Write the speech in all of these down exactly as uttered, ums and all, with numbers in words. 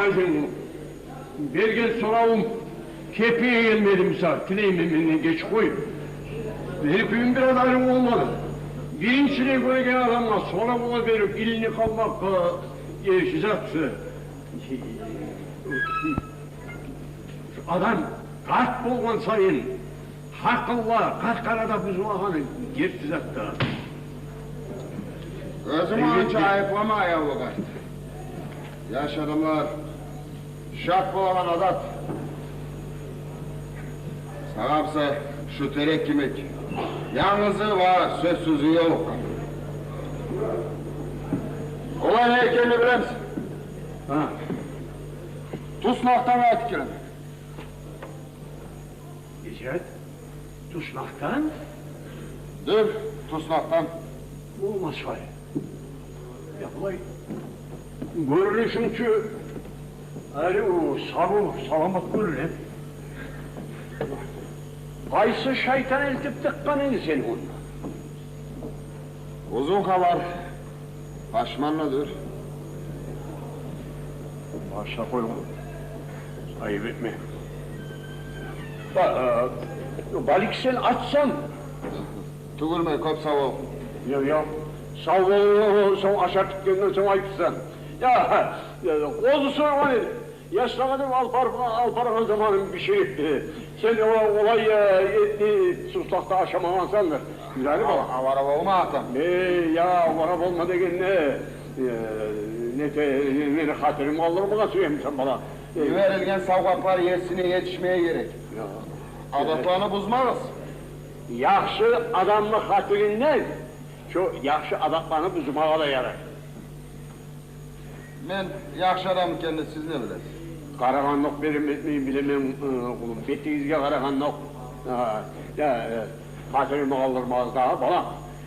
Сени берген соравунг кепиге гелмеди буса, тилеймен, менден геч къой. Мени кююм бираз айры болмады. Биринчилей гёреген адамгъа сорав бола берип, илинип къалмакъ, э, герти зат. Адам къарт болгъан сайын гьакъыллар, къаркъара да бузулагъаны герти зат да. Оьзюнг онча айыплама, аявлу къарт. Яш адамлар шат болагъан адат. Сагъа буса шу терек йимик янгызы ва сёзсюзю ёлукъгъан. Олай не экенни билемисен? Гьа. Туснакъдан къайтып гелемен. Гьажат, туснакъдан? Дюр, туснакъдан. Болмас гьай. Я, булай гёрюнюшюнг чю ари, о, сав, саламат гёрюне. Къайсы шайтан элтип тыкъгъан эди сени онда? Узун хабар. Пашман да дюр. Башлап къойгъан. Айып этме. Ба-, э, балики сен ачсан. Тюгюл мен, кёп сав бол. Ёкъ, ёкъ. Сав бол, сонг ашап битгенден сонг айтырсан. Я, я, къозу сойгъан эди. Яшлагъа деп алып барып, алып баргъан заманым биширип. Сен о-, олай, э, этни туснакъда ашамагъансандыр. Гюлали бала. Ав-, авара болма, атам. Э, я, авара болма деген не? Э, не те, не, мени хатирим къалдырмагъа сюемисен, бала? Э, йиберилген савгъатлар есине етишмеге герек. Я. Адатланы бузмагъыз. Яхшы адамны хатиринден шо яхшы адатланы бузмагъа да ярай. Мен яхшы адам экенни сиз не билесиз? Къарагъанлыкъ берем этмей билемен, э, къулум. Бетигизге къарагъанлыкъ. А, я, э, хатиримни къалдырмагъыз дагъы, балам.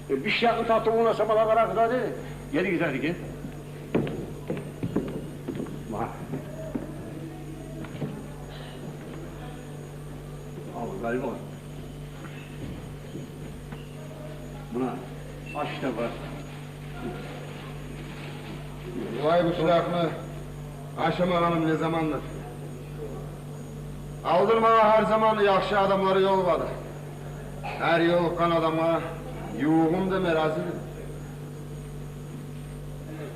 Э, бишгекни татывуна сама да къарагъыз гьали. Гелигиз гьали, гел. Ма. Ал, гьали, бала. Муна, аш да бар. Булай бу чылакъны ашамагъаным не замандыр? Алдын магъа гьар заман яхшы адамлар ёлугъады. Гьар ёлукъгъан адамгъа ювугъум да мен разиман.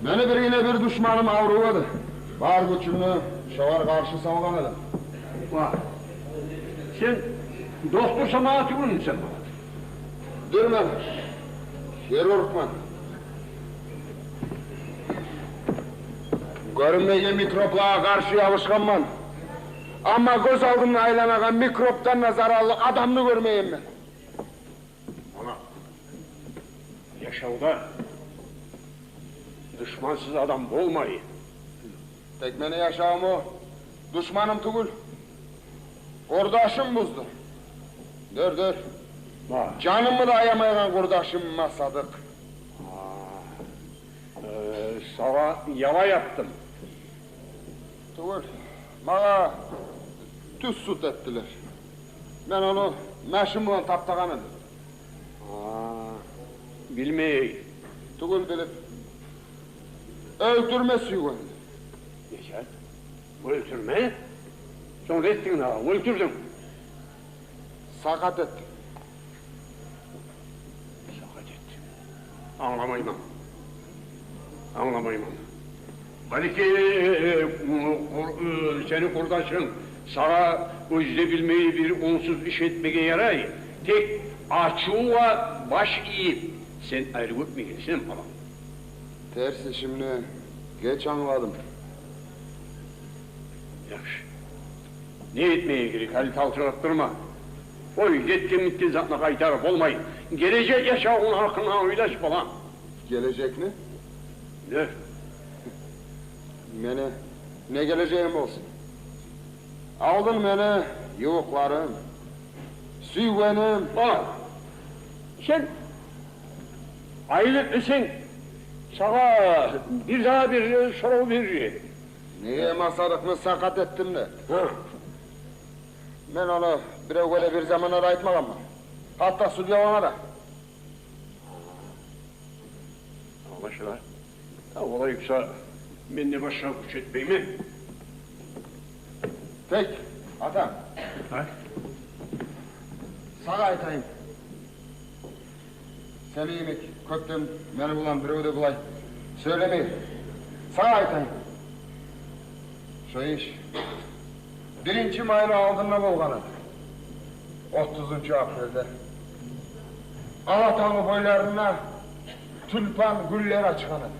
Мени биргине бир душманым аврув эди. Бар гючюмню шогъар къаршы салгъан эдим. Ва, сен дохтур сама тюгюлмюсен, бала? Дюр, мен хирургман. Гёрюнмейген микроблагъа къаршы ябушгъанман. Амма гёз алдымда айланагъан микробдан да зараллы адамны гёрмегенмен. Ана, яшавда душмансыз адам болмай. Тек мени яшавуму душманым тюгюл, къурдашым бузду. Дюр, дюр. Ма. Жанымны да аямайгъан къурдашым Масадыкъ. А, э, сагъа яла яптым. Тюгюл, магъа тюз суд этдилер. Мен ону машин булан таптагъан эдим. А, билмей. Тюгюл, билип. Оьлтюрме сюйген эдим. Нече? Оьлтюрме? Сонг не этдинг дагъы? Оьлтюрдюнг. Сакъат этдим. Сакъат этдинг. Англамайман. Англамайман. Балики, э, э, э, къур-, э, сени къурдашынг сагъа оьзю де билмей бир онгсуз иш этмеге ярай. Тек ачувгъа баш ийип, сен айры гёрмегенсен, балам. Терс ишимни геч англадым. Яхшы. Не этмеге герек, гьали талчыгъып турма. Къой, гетген-битген затны къайтарып болмай. Гележек яшавунгну гьакъында ойлаш, балам. Гележекни? Не? Мени не гележегим болсун? Алдын мени ювукъларым, сюйгеним. О, сен айлыкъ эсенг, сагъа бир дагъы бир сорав берейим. Неге Масадыкъны сакъат этдим деп? Гьа. Мен ону биревге де бир заманда да айтмагъанман. Гьатта судьялагъа да. Англашыла. Я, олай буса, мен де башгъа гюч этмеймен. Бек, атам. Гьа? Сагъа айтайым. Сен йимик кёпден мени булан бирев де булай сёйлемей. Сагъа айтайым. Шо иш биринчи майны алдында болгъан эди. Отузунчу апрелде. Алатавну бойларында тюльпан гюллер ачгъан эди.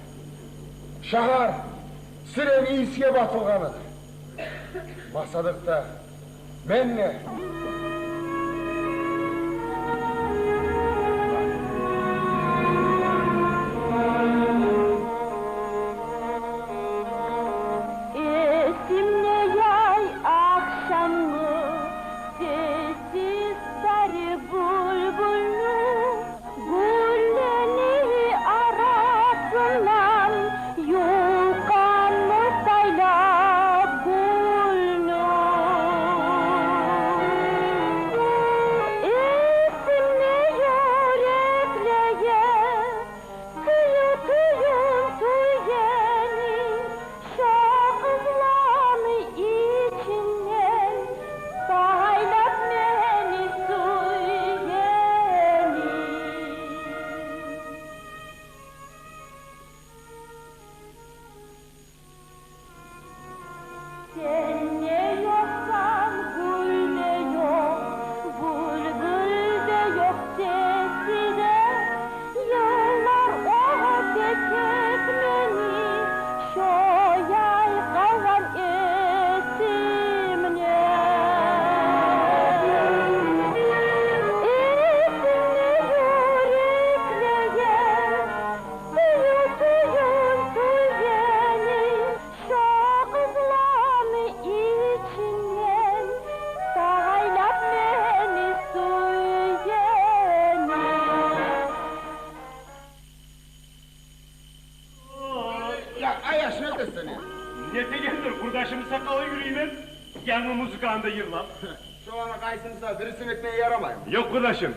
Шагьар сирени ийисге батылгъан эди. Масадыкъда мен де. Эсимде яй ахшамы, сессиз сари булбулну, гюллени арасындан юлкъанны сайлап гюлню. Эсимде юреклеге сююв-тююв тюйгени, шо къызланы ичинден сайлап мени сюйгени. Сен де ёкъсан, гюл де ёкъ, булбул де ёкъ сеси де. Йыллар оьтюп гетмени, шо яй къалгъан эсимде. Эсимде юреклеге сююв-тююв тюйгени, шо къызланы ичинден сайлап мени сюйгени. Я, Аяш, не этесен сен я? Не этегеним, къурдашым, сакъалы юрюймен, янгы музыканы да йырлап. Шоланы къайсын буса бирисин этмеге ярамаймы? Ёкъ, къурдашым,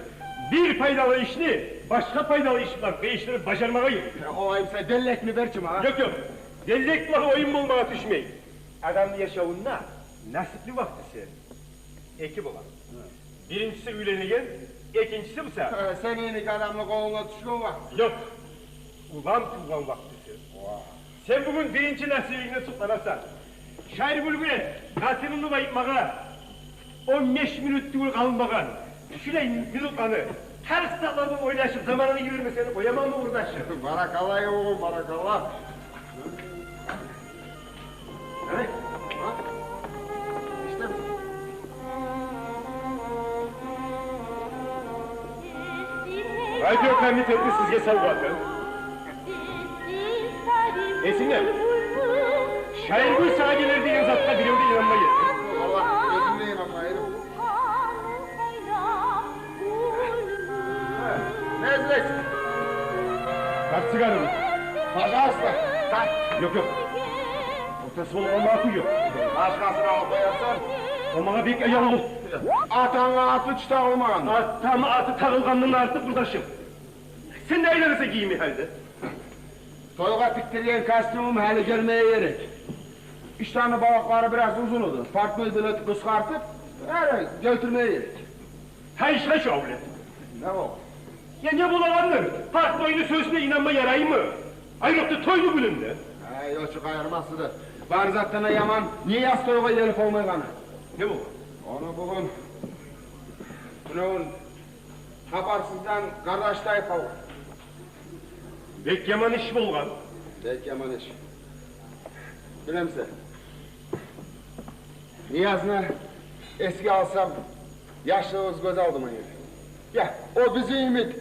бир пайдалы ишни башгъа пайдалы иш булан къыйышдырып бажармагъа герек. Олай буса, деллек берчи магъа. Ёкъ, ёкъ. Деллек булан оюн болмагъа тюшмей. Адамны яшавунда насипли вакътиси эки бола. Гьы. Биринчиси уьйленеген, экинчиси буса... Гьы, сен йимик адамны къолуна тюшген вакътиси. Ёкъ. Улан тувгъан вакътиси. Вагь. Сен бугюн биринчи насибингни сукъланасан. Шаир Гюлгюрет, къатынымны бакъмагъа он беш минут тюгюл къалмагъан. Шулай минутланы тарс затлар булан ойлашып, заманымны йибермесенг, къояманмы, къурдашым? Баракалла, йолугъум, баракалла. Гьа? Гьа? Ишде. Радиокомитетни сизге савгъаты. Эсингде, Шаиргюл сагъа гелер деген затгъа бирев де инанмай эди. Валлагь, оьзюм де инанмай эдим. Не излейсен? Тарт сигараны. Пожалуйста, тарт. Ёкъ, ёкъ. Ортасы болуп къалмагъа кюй ёкъ. Башгъасын алып къоярсан. О магъа бек аявлу. Атангны аты чы тагъылмагъан. Атамны аты тагъылгъандан артыкъ, къурдашым. Сен де айланасан гийимли гьалда. Тойгъа тикдирген костюмум гьали гелмеге герек. Иштанны балакълары бираз узун эди. Портной билетин къысгъартып, гьали гелтирмеге герек. Гьа, ишге чы, авлет. Не болду? Я не болагъандыр? Портнойну сёзюне инанма яраймы? Айрокъда тойну гюнюнде. Гьай, о чу къайырмасы да. Бар затдан да яман Нияз тойгъа гелип болмайгъаны. Не болгъан? Ону бугюн, тюнегюн хабарсыздан къардашлай къалгъан. Бек яман иш болгъан. Бек яман иш. Билемисен, Ниязны эсге алсам, яшлыгъыбыз гёз алдыма геле. Я, о бизин йимик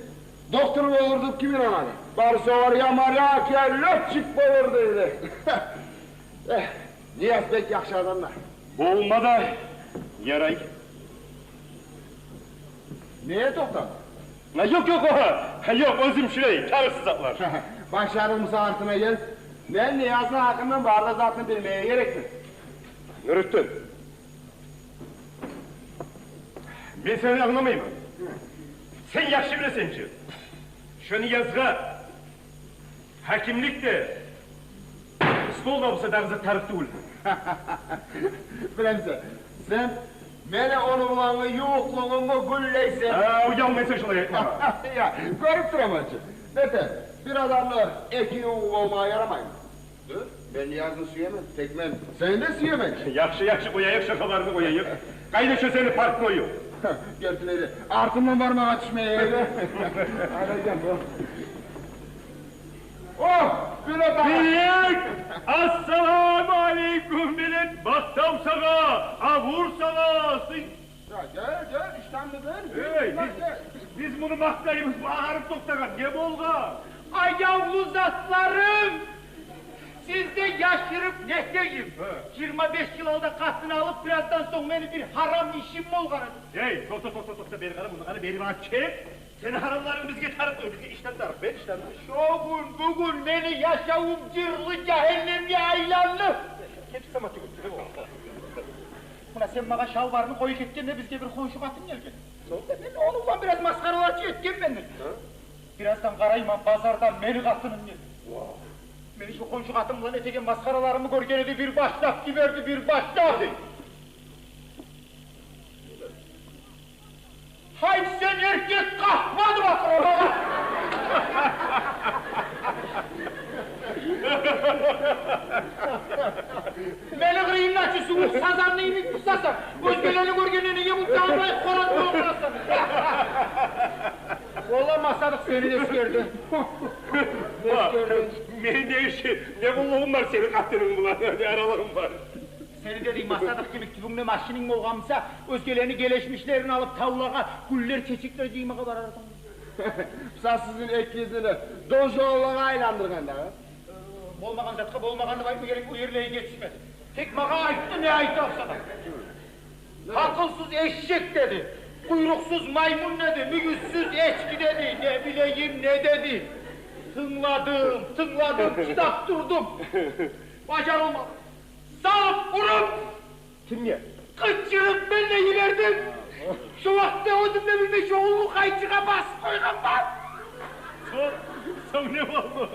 доктор болур деп ким инанады? Бары согъар, я моряк, я лётчик болур дейди. Эх, Нияз бек яхшы адам да. Болма да ярай. Не токътады? Гьа, ёкъ, ёкъ, о, гьа, ёкъ, оьзюм шулай, тарыкъсыз затлар. Башладыкъмы сен артына гел. Мен Ниязны гьакъындан бары да затны билмеге герекмен. Нуретдин, мен сени англамайман. Сен яхшы билесен чи, шо Ниязгъа гьакимлик де, Олай буса, дагъы зат тарыкъ тюгюл. Билемисен, сен мени ону булангъы ювукълугъумгъа гюллейсен. Гьа, уялмайсан шолай айтмагъа. Я, гёрюп тураман чы. Бетер, бир адамны эки ювугъу болмагъа ярамаймы? Дюр, мен Ниязны сюемен, тек мен сени де сюемен чи. Яхшы, яхшы, къояйыкъ, шо хабарны къояйыкъ. Къайда шо сени партнёрунг? Гёрдюнг эди, артымдан бармагъа тюшмей эди. Арайган бу. О, Билет агъа! Билет! Ассаламу алейкум, Билет! Макътав сагъа, абур сагъа! Сен... Я, гел, гел, иштанны бер. Эй, биз, биз муну макътаймыз, бу агъарып токътагъан, не болгъан? Аявлу затларым! Сизден яшырып не этейим? Гьа. Йигирма беш йыл алда къатын алып, бираздан сонг мени бир гьарам ишим болгъан эди. Эй, токъта, токъта, токъта, бери къара, муну къара, бери магъа чек. Сени гьарамларынг бизге тарыкъ тюгюл, бизге иштан тарыкъ, бер иштанны. Шо гюн, бугюн мени яшавум жырлы жагьаннемге айланды. Кеп сама тюгюл, тюгюл. Муна сен магъа шалбарны къоюп гетгенде, бизге бир хоншу къатын гелген. Сонг? Мен ону булан бираз масхаралар этгенмен. Гьа? Бираздан къарайман, базардан мени къатыным гелди. Вагь. Мени шо хоншу къатын булан этеген масхараларымны гёрген эди, бир башлап йиберди, бир башлап. Гьай, сен эркек къапмады бакъыр олагъа. Мени къырыйымда чы сувукъ сазанны йимик бусасан, оьзгелени гёргенде неге бу жагъылай хорат болуп къаласан? Валлагь, Масадыкъ, сени де эсгерди. Эсгерди. Мени не иши, не къуллугъум бар сени къатынынг булан, не аралыгъым бар? Сени де, дей, Масадыкъ йимик тюбюнгде машининг болгъан буса, оьзгелени гелешмишлерин алып, тавлагъа гюллер, чечеклер жыймагъа барардынг. Буса сизин экигизни де дожолагъа айландыргъан дагъы. Болмагъан затгъа болмагъан деп айтма герек, о ерлеге етишмеди. Тек магъа айтды, не айта буса да. Гьакъылсыз эшек деди, къуйрукъсуз маймун деди, мюгюзсюз эчки деди, не билейим не деди. Тынгладым, тынгладым, чыдап турдум. Бажарылмады. Салып уруп, кимге? Къычырып мен де йибердим. Шо вакътиде оьзюм де билмей, шо уллу къайчыгъа басып къойгъанман. Сонг, сонг не болду?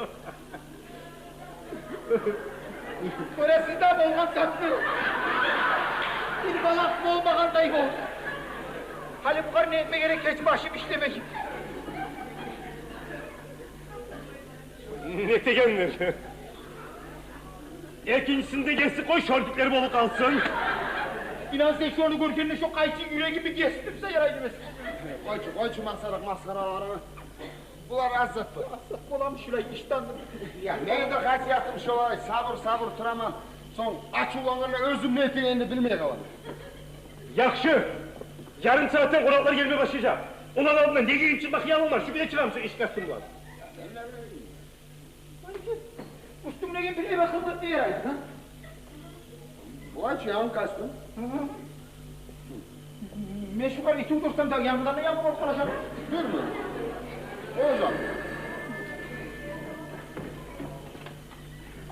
Гёресиз де, болгъан затны. Бир балагь болмагъандай болду. Гьали бугъар не этме герек, гьеч башым ишлемей. Не этегенлер? Экинчисин де гесип къой, шёрдюклер болуп къалсын. Инан, сен шону гёргенде шо къайчы юрегимни гесип турса ярай демес. Къойчу, къойчу, Масадыкъ, масхараларынгны. Булар аз зат бола. Аз зат боламы шулай иштанны? Я, мени де хасиятым шолай, сабур, сабур тураман. Сонг ачувлангъанда оьзюм не этегенни билмей къаламан. Яхшы. Ярым сагьатдан къонакълар гелме башлажакъ. Ондан алдында не гийип чыкъма хыялынг бар? Шу бир де чыгъамысан эшик астындан? Уьстюнгдеги бир эбек къылыкъ не ярайды, гьа? Булай чы, янгы костюм. Гьы-гьы. Мен шугъар итив турсам да, янгыдан да янгы болуп къалажакъ. Дюрмю? Ожам.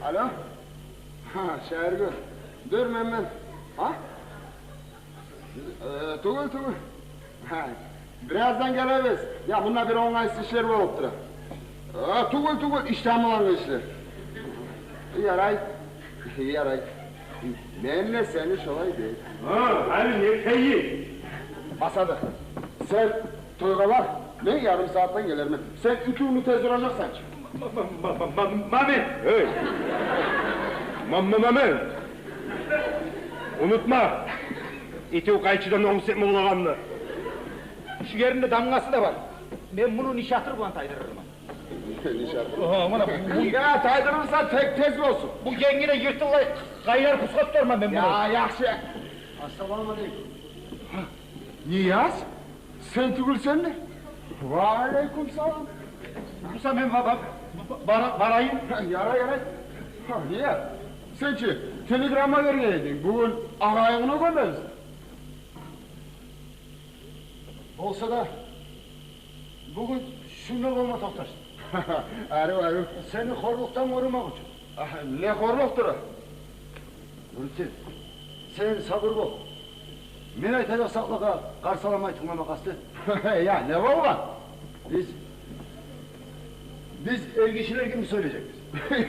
Алло. Гьа, Шагьаргюл. Дюр, мен, мен. Гьа? Э, тюгюл, тюгюл. Гьа, бираздан гелебиз. Я, мунда бир онгайсыз ишлер болуп тура. Э, тюгюл, тюгюл, иштан булангъы ишлер. Ярай, ярай. Мен де сени шолай дей. Гьа, гьали не этейик? Масадыкъ, сен тойгъа бар, мен ярым сагьатдан гелермен. Сен итивню тез уражакъсан чы. Ма-, ма-, ма-, ма-, ма-, Мамет! Эй! Ма-, ма-, Мамет! Унутма, итив къайчыдан онгсу этме болагъанны. Шу еринде дамгъасы да бар. Мен муну нишатыр булан тайдырырман. Нишатыр? О, муна бу, бу... Я, тайдырырсан, тек тез болсун. Бу енгине йыртыллай къайнар пусгъа тутарман мен муну. Я, яхшы. Ассаламу алейкум. Гьа, Нияз? Сен тюгюлсенми? Ва алейкум салам. Буса мен ба-, ба-, ба-, бара-, барайым. Гьа, ярай, ярай. Гьа, Нияз, сен чи телеграмма берген эдинг, бугюн агъайынгны гёмебиз. Болса да, бугюн шунда болма токъташдым. Арив, арив. Сени хорлукъдан къорумакъ учун. Агь, не хорлукъдур о? Нуретдин, сен сабур бол. Мен айтажакъ затлагъа къарсаламай тынглама къаст эт. Я, не болгъан? Биз, биз эргишилер йимик сёйлежекбиз.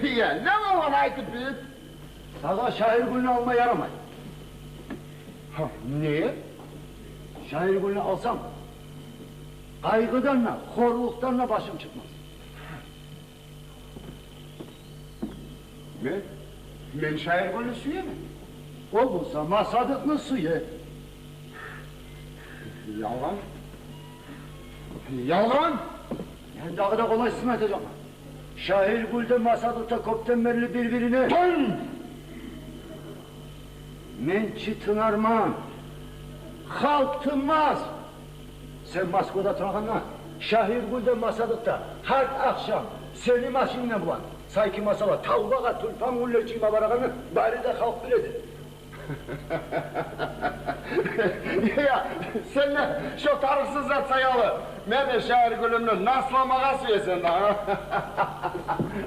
Я, не болгъан, айтып бит. Сагъа Шагьиргюлню алма ярамай. Гьа, неге? Шагьиргюлню алсанг, къайгъыдан да, хорлукъдан да башынг чыкъмас. Мен? Мен Шагьиргюлню сюемен. О буса Масадыкъны сюе. Ялгъан. Ялгъан! Мен дагъы да къолайсызын айтажакъман. Шагьиргюл де Масадыкъ да кёпден берли бир-бирине тюн! Мен чи тынарман. Халкъ тынмас. Сен Москвада турагъанда, Шагьиргюл де Масадыкъ да гьар ахшам сени машининг булан Сайки-Масала тавлагъа тюлпан гюллер жыйма барагъанны бары да халкъ биледи. Я, сен де шо тарыкъсыз зат саялы мени Шагьиргюлюмню насламагъа сюесен да, гьа?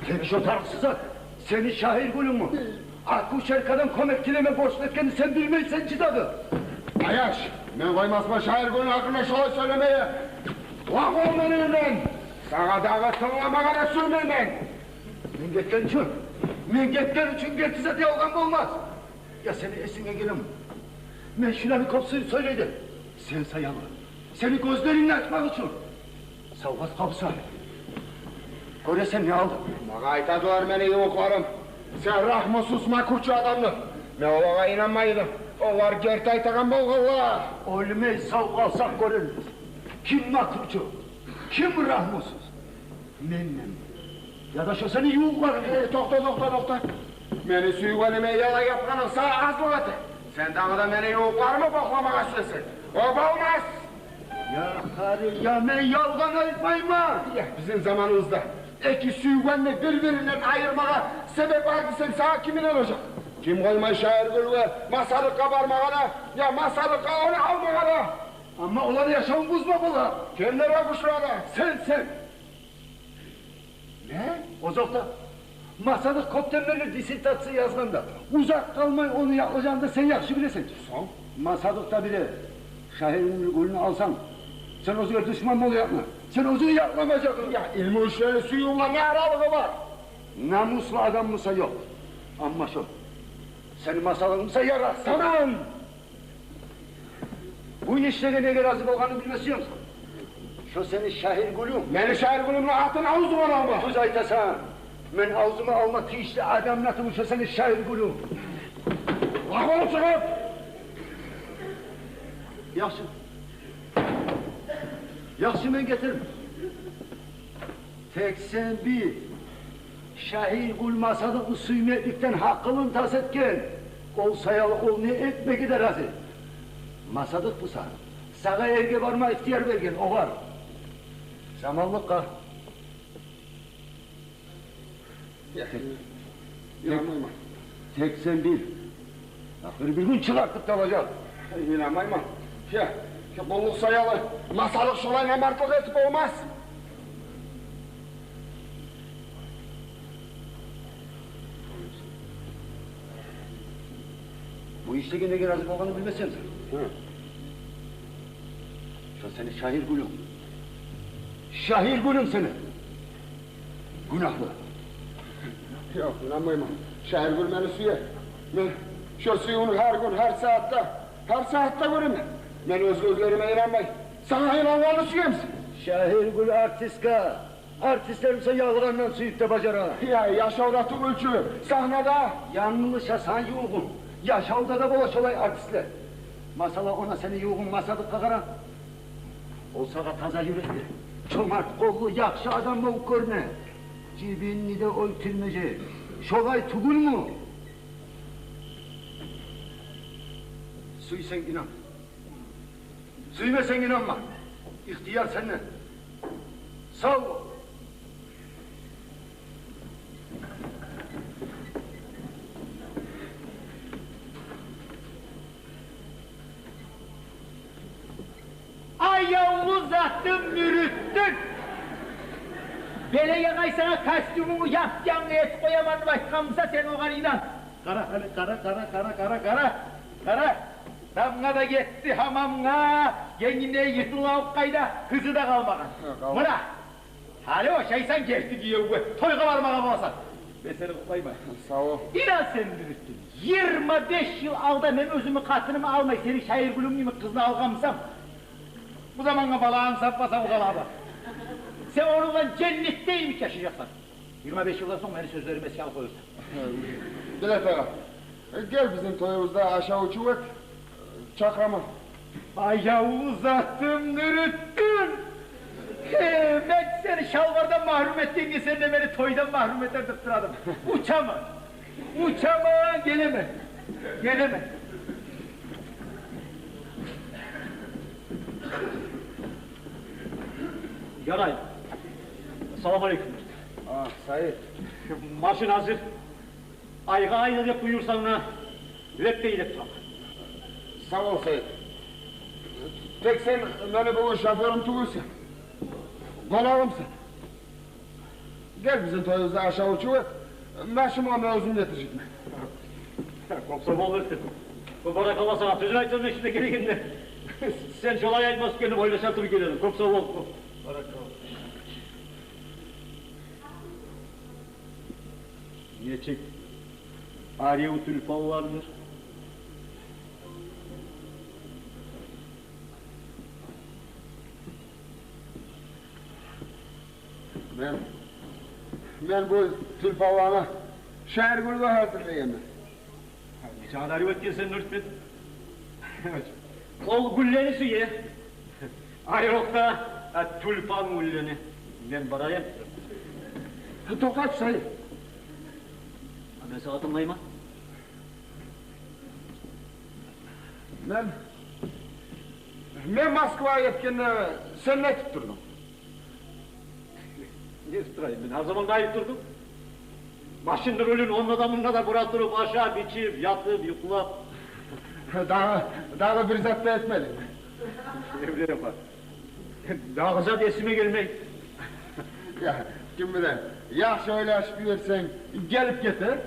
Сени шо тарыкъсыз зат, сени Шагьиргюлюнгмю? Акушеркадан кёмек тилеме борчлу этгенни сен билмейсен чи дагъы. Аяш, мен къоймасман Шагьиргюлню гьакъында шолай сёйлемеге. Лап бол мени иринден! Сагъа дагъы тынгламагъа да сюймеймен. Мен гетген учун, мен гетген учун герти зат ялгъан болмас. Я сени эсинге гелеми? Мен шуланы кёп сёй-, сёйлейди сен саялы, сени гёзлерингни ачмакъ учун. Савгъатгъа буса, гёресен, не алдым? Магъа айтадылар мени ювукъларым: «Сен рагьмусуз, макручу адамсыз». Мен олагъа инанмай эдим. Олар герти айтагъан болгъанлар. Оьлмей сав къалсакъ гёрербиз, ким макручу, ким рагьмусуз. Менмен. Яда шо сени ювукъларынг. Э, токъта, токъта, токъта. Мени сюйгениме ялай япгъанынг сагъа азлыкъ эте. Сен дагъы да мени ювукъларымны бокъламагъа сюесен. О болмас! Я къары, я мен ялгъан айтмайман. Я, бизин заманыбызда эки сюйгенни бир-биринден айырмагъа себеп бар десенг, сагъа ким инанажакъ? Ким къоймай Шагьиргюлге Масадыкъгъа бармагъа да, я Масадыкъгъа ону алмагъа да? Амма оланы яшавун бузма бола. Кимдир о гючлю адам? Сенсен. Не? Озокъда, Масадыкъ кёпден берли диссертация язгъанда, узакъ къалмай ону якълажагъын да сен яхшы билесен. Сонг? Масадыкъ да биле, Шагьиргюлню алсанг, сен оьзюнге душман болажакъмы? Сен оьзюнге якълажакъмы? Я, илму ишлени сююв булан не аралыгъы бар? Намуслу адаммы буса, ёкъ. Амма шо сени Масадыкъ буса, ярасгъан. Бу ишлеге неге рази болгъанын билмесенг, шо сени Шагьиргюлюнг. Мени Шагьиргюлюмню атын авзума алма. Тюз айтасан. Мен авзума алма тийишли адамны аты шо сени Шагьиргюлюнг. Лап бол чыгъып. Яхшы. Яхшы, мен гетирем. Тек сен бил, Шагьиргюл Масадыкъны сюймекликден гьакъылын тас этген. Ол саялы ол не этмеге де рази. Масадыкъ буса, сагъа эрге барма ихтияр берген огъар. Заманлыкъгъа. Тек, тек, тек сен бил. Ахыр бир гюн чыгъартып да алажакъ. Инанмайман. Я, я, къуллукъ саялы Масадыкъ шолай намартлыкъ этип болмас. Бу ишлеге неге рази болгъанын билмесенг сен. Гьы. Шо сени Шагьиргюлюнг. Шагьиргюлюнг сени. Гюнагьлы. Ёкъ, инанмайман. Шагьиргюл мени сюе. Мен шо сюювню гьар гюн, гьар сагьатда, гьар сагьатда гёремен. Мен оьз гёзлериме инанмай, сагъа инангъанны сюемисен? Шагьиргюл артистка, артистлер буса ялгъандан сююп де бажара. Я, яшавда тюгюл чю, сагьнада. Янгылышасан, ювугъум. Яшавда да бола шолай артистлер. Масала, она сени ювугъунг Масадыкъгъа къара. Ол сагъа таза юрекли, чомарт къоллу, яхшы адам болуп гёрюне. Жибинни де оьлтюрмежек. Шолай тюгюлмю? Сюйсенг инан. Сюймесенг инанма. Ихтияр сенде. Сав бол. Аявлу затым, мюрюттюк! Белеге къайсагъа костюмунгну яп-янгы этип къояман деп айтгъан буса, сен огъар инан. Къара, къара, къара. Тамгъа да гетди гьамамгъа, енгинде йыртылгъан къайда, къызы да къалмагъан. Къалмагъан. Мына, гьали ошайсан герти гиевге, тойгъа бармагъа боласан. Сени къутлайман. Сав бол. Ина сен, Нуретдин, йигирма беш йыл алда мен оьзюмню къатынымны алмай, сени Шайыргюлюнг йимик къызны алгъан бусам, бу замангъа балагьын сапмасанг къалады. Сен ону булан женнетде йимик яшажакъсан. Йигирма беш йылдан сонг мени сёзлеримни эсге алып къоярсан. Билет агъа, гел бизин тоюбузда ашав-ичив эт, чакъыраман. Аявлу затым Нуретдин! Гьей, мен сени шалбардан магьрюм этгенге, сен де мени тойдан магьрюм этер деп турадым. Учаман. Учаман, гелемен. Гелемен. Ярай. Салам алейкум. А, Саид. Машин гьазир. Айгъа айда деп буюрсанг да, леппей деп турам. Сав бол, Саид. Тек сен мени бугюн шофёрум тюгюлсен, къонагъымсан. Гел бизин тоюбузда ашав-ичив эт, машинге мен оьзюм етиширмен. Кёп сав бол, Нуретдин. Баракалла сагъа, тюзюн айтсам, мен шунда гелегенде сен шолай айтмас экен деп ойлаша туруп гелдим. Кёп сав бол. Баракалла. Нечик арив тюлпанлардыр. Мен, мен бу тюлпанланы Шайыргюлге гьазирлегенмен. Нечакъы арив этгенсен, Нуретдин. Ол гюллени сюе. Айрокъда, э, тюлпан гюллени. Мен барайым. Токъта, Саид. А мен сагъа тынглайман. Мен, мен Москвагъа гетгенде сен не этип турдунг? Не этип турайым мен? Гьар заман да айтып турдум. Машинни рулюн онда да, мунда да бура туруп, ашап, ичип, ятып, юхлап. Дагъы, дагъы бир зат да этмединг? Не билейим, апа. Дагъы зат эсиме гелмей. Я, ким биле, яхшы ойлашып йиберсенг, гелип гетер.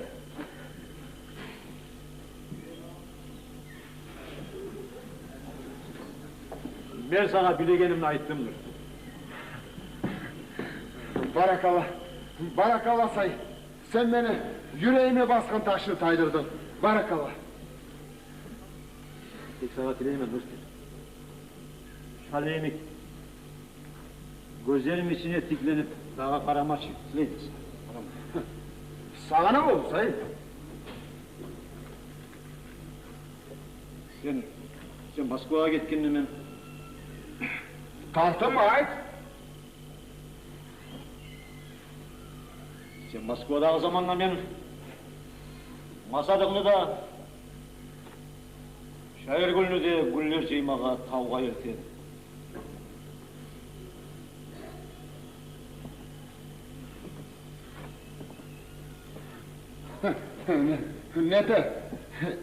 Мен сагъа билегенимни айтдымдыр. Баракалла, баракалла, Саид. Сен мени юрегиме басгъан ташны тайдырдынг. Баракалла. Тек сагъа тилеймен, Нуретдин. Шалайымик. Гёзлерим ичине тикленип, дагъы къарамачы. Тилеймен сагъа. Къарама. Сагъа не болду, Саид? Сен, сен Москвагъа гетгенде мен... Тартынма, айт. Сен Москвадагъы заманда мен Масадыкъны да, Шайыргюлню де гюллер жыймагъа тавгъа элтедим. Не, нете?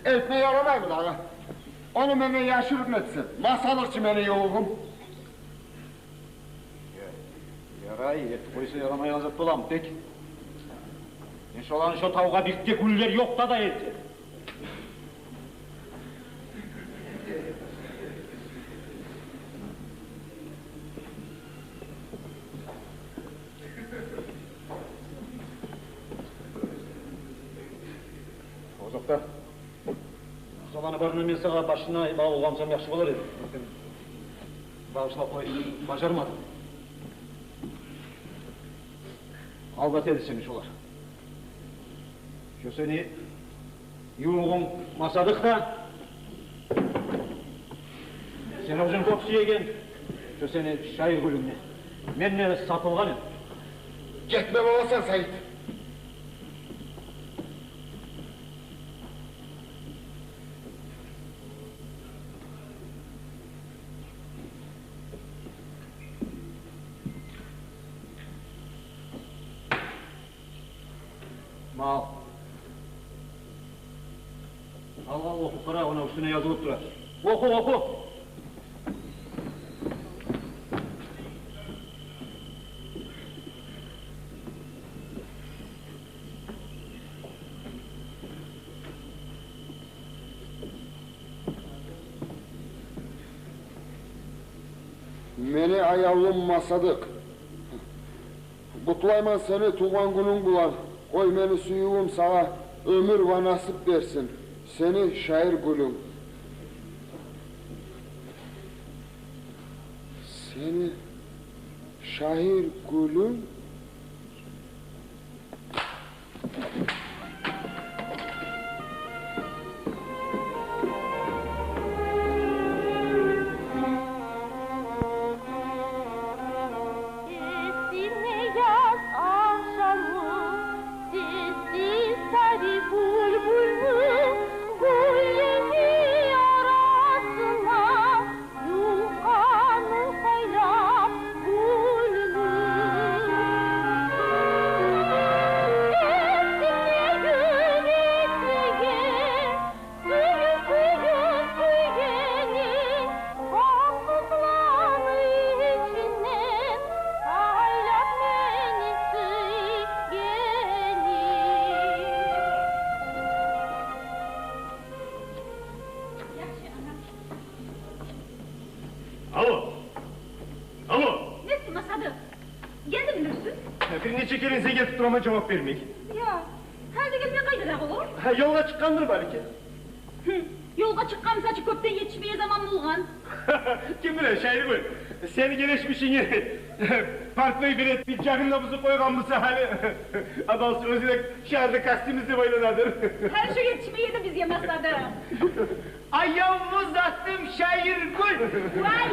Элтме ярамаймы дагъы? Ону менден яшырын этсем, Масадыкъ чы мени ювугъум. Я, ярай, этип къойса ярамайгъан зат боламы тек? Мен шоланы шо тавгъа бирт де гюллер ёкъ да да элтедим. Озокъда, шоланы барына мен сагъа башына ибал болгъан бусам яхшы болар эди. Сен багъышлап къой, бажармадынг. Алдат эди сени шолар. Шо сени ювугъунг Масадыкъ да, сен оьзюнг кёп сюеген шо сени Шайыргюлюнг де менден сатылгъан эди. Гетме боласан, Саид. Ал. Ал, ал, охуп къара, ону уьстюне язылып тура. Оху, оху. Мени аявлум Масадыкъ, къутлайман сени тувгъан гюнюнг булан. Къой, мени сюювюм сагъа оьмюр ва насип берсин. Сени шаир гюлюнг. Сени шаир гюлюнг. Эсиме яз ахшамы, сеси сари бюлбюлню, гюллени арасына юлкъаны сайлап гюлню. Эсиме юрек деген, сююп, сююп сюйгени, бакъытланы ичинден сайлап мени сюйгени. Алло. Алло. Нетдинг, Масадыкъ? Гелдингми сен? Я, бир нече керен сен гелтирип тураман, жавап бермей. Я, гьали гелмей къайда дагъы о? Гьа, ёлгъа чыкъгъандыр балики. Гьм, ёлгъа чыкъгъан буса чы, кёпден етишмеге заман болгъан. Ким биле, Шайыргюл, сени гелешмишинги портной берет, пиджагын да бузуп къойгъан буса гьали. Адам оьзю де шагьарда костюм излеп айланадыр. Гьали шо етишмей эди бизге, Масадыкъ. Аявлу затым Шайыргюл! Вай!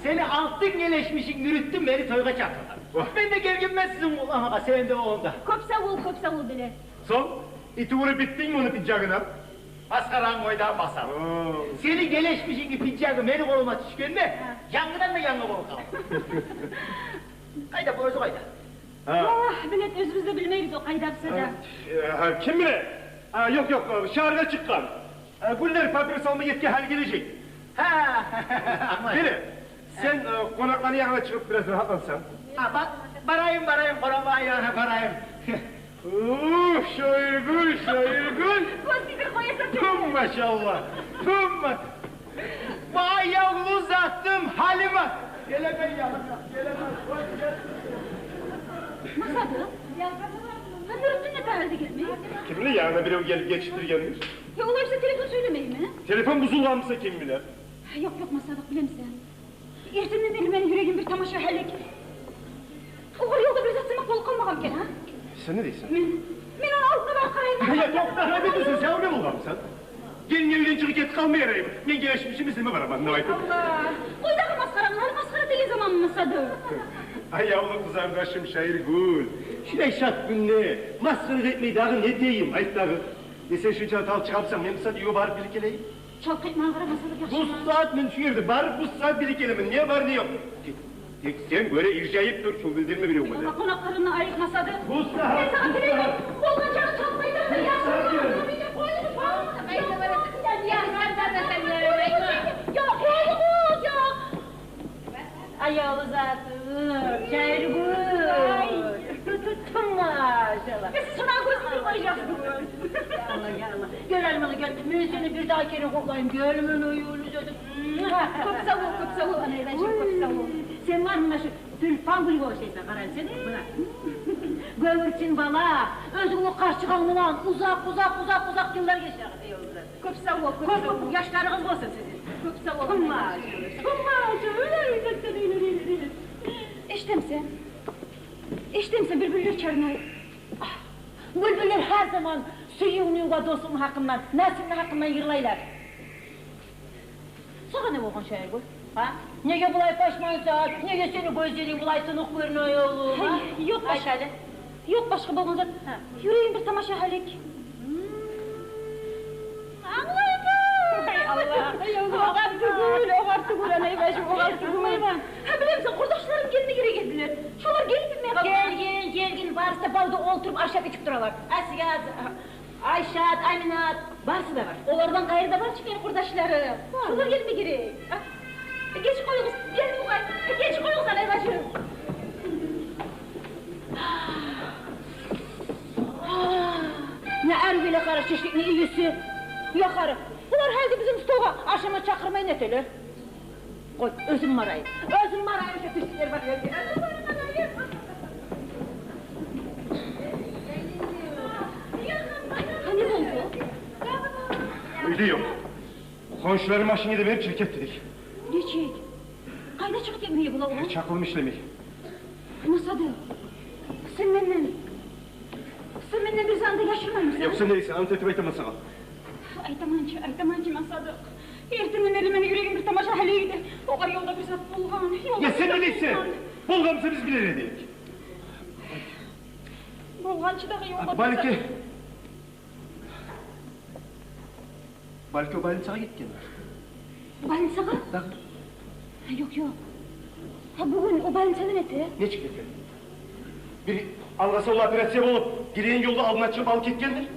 Сени алтын гелешмишинг Нюрютдин мени тойгъа чакъыргъан. Вагь. Мен де гелгенмен сизин къутламагъа, сен де онда. Кёп сав бол, кёп сав бол, Белет. Сонг, ити уруп битдингми ону пиджагына? Масхарангны къой да, Масадыкъ. О. Сени гелешмишингни пиджагы мени къолума тюшгенде, гьа, янгыдан да янгы болуп къалды. Къайда бу, оьзю къайда? Гьа. Вагь, Белет, оьзюбюз де билмейбиз о къайда буса да. Гьа, гьа, ким биле? А, ёкъ, ёкъ, шагьаргъа чыкъгъан. Э, Гюллер папирос алма гетген, гьали гележек. Гьа, англайым. Геле, сен, э, къонакъланы янына чыгъып бираз рагьатлансанг. А, ба-, барайым, барайым, къонакъланы янына барайым. Ух, Шайыргюл, Шайыргюл. Гёз тийдирип къоясан. Тюм, машалла. Тюм, ма-, ва аявлу затым Гьалима. Гелемен, янымгъа, гелемен. Къой, гел. Масадыкъ, Нюрютдин не таралды гелмей? Ким биле, янына бирев гелип гечиктиргендир. Я, олай буса телефон сёйлемейми? Телефон бузулгъан буса, ким биле? Ёкъ, ёкъ, Масадыкъ, билемисен, эртенден берли мени юрегим бир тамаша гьалек. Огъар ёлда бир зат сама болуп къалмагъанмы экен, а? Сен не дейсен? Мен, мен ону алдына барып къарайым. Я, токъта, не дейсен, сен не болгъанмысан? Гелген уьйден чыгъып гетип къалма яраймы? Мен гелешмишимни излеме бараман деп айтып. Аллагь! Къой дагъы масхараны, гьали масхара этеген заманмы, Масадыкъ? Аявлу къызардашым Шайыргюл, шулай шат гюнде масхара этмей дагъы не этейим, айт дагъы. Э, сен шунча талчыгъа бусанг, мен бусагьат уьйге барып билип гелейим. Чалт къайтмагъа къара, Масадыкъ, яхшымы? Бусагьат мен шу ерде барып, бусагьат билип гелемен, не бар, не ёкъ. Тек сен гёре иржайып тур, шо билдирме биревге де. Къонакъларымны айыкъ, Масадыкъ. Бусагьат, бусагьат. Мен сагъа тилеймен, болгъан чакъы чалт къайтарман, яхшымы? Къой, къой, къой. Ёкъ, ёкъ, ёкъ. Аявлу затым, Шайыргюл. Ай. Ту-, ту-, ту-, машалла. Э, сиз шуна гёзюм юрмей жакъды. Аллагь, Аллагь. Гёр, Аллагь, гёр. Мен сени бир дагъы керен къутлайым. Гёлюмню оюлу затым. Кёп сав бол, кёп сав бол, анайбашым, кёп сав бол. Сен бар, муна шу тюльпан гюлге ошайсан, къара сен, муна. Гёмюрчюн бала, оьзюнгню къарчыгъанг булан узакъ, узакъ, узакъ, узакъ йыллар яшагъыр, аявлу затым. Кёп сав бол, кёп сав бол. Кёп, кёп яшларыгъыз болсун сизин. Кёп сав бол. Тумма, тумма, тумма. Эшитемисен? Эшитемисен, бюлбюллер чарнай. Агь, бюлбюллер гьар заман сюювню ва досуну гьакъындан, насибни гьакъындан йырлайлар. Сагъа не болгъан, Шайыргюл? А? Неге булай пашмансан? Неге сени гёзлеринг булай тыныкъ гёрюне, оюлугъум? Гьай, а? Ёкъ, баш-, айт гьали. Ёкъ башгъа болгъан зат. Гьа. Юрегим бир тамаша гьалек. Гьм. Англайман. Ай, Аллагь. Ай, Аллагь. Огъар тюгюл, огъар тюгюл, анайбашым, огъар тюгюл. Англайман. Гьа, билемисен, къурдашларым гелме герек эдилер. Шолар гелип битмей къалгъан. Гелген, гелген, барысы да бавда олтуруп ашап ичип туралар. Асият, Айшат, Аминат, барысы да бар. Олардан къайры да бар чы мени къурдашларым. Бар. Шолар гелме герек. А? Геч къоюгъуз, гел бугъай. Геч къоюгъуз, анайбашым. Не ари геле, къара, шашлыкны ийиси. Ёкъ, къара. Булар гьали бизин столгъа ашама чакъырмай не этелер? Къой, оьзюм барайым. Оьзюм барайым, шо писсиклер бар ерге. Оьзюм барайым, барайым. Ёкъ. Хоншуланы машинин де берип чыгъып гетди дей. Нечик? Къайда чыгъып гетмеге бола о? Чакълым ишлемей. Масадыкъ, сен менден, сен менден бир затны да яшырмаймысан? Ёкъ, сен не дейсен, ант этип айтаман сагъа. Айтаман чы, айтаман чы, Масадыкъ. Эртенден берли мени юрегим бир тамаша гьалда эди. Огъар ёлда бир зат болгъан, ёлда... Я бир сен не зат дейсен? Болгъан. Болгъан буса биз билер эдик. Болгъан чы дагъы ёлда бир зат. Балики, балики о больницагъа гетгендир. Больницагъа? Дагъы. Ёкъ, ёкъ. Гьа, бугюн о больницадан эте. Нечик эте? Бир алгъасавлу операция болуп, гелеген ёлда алдына чыгъып алып гетгендир.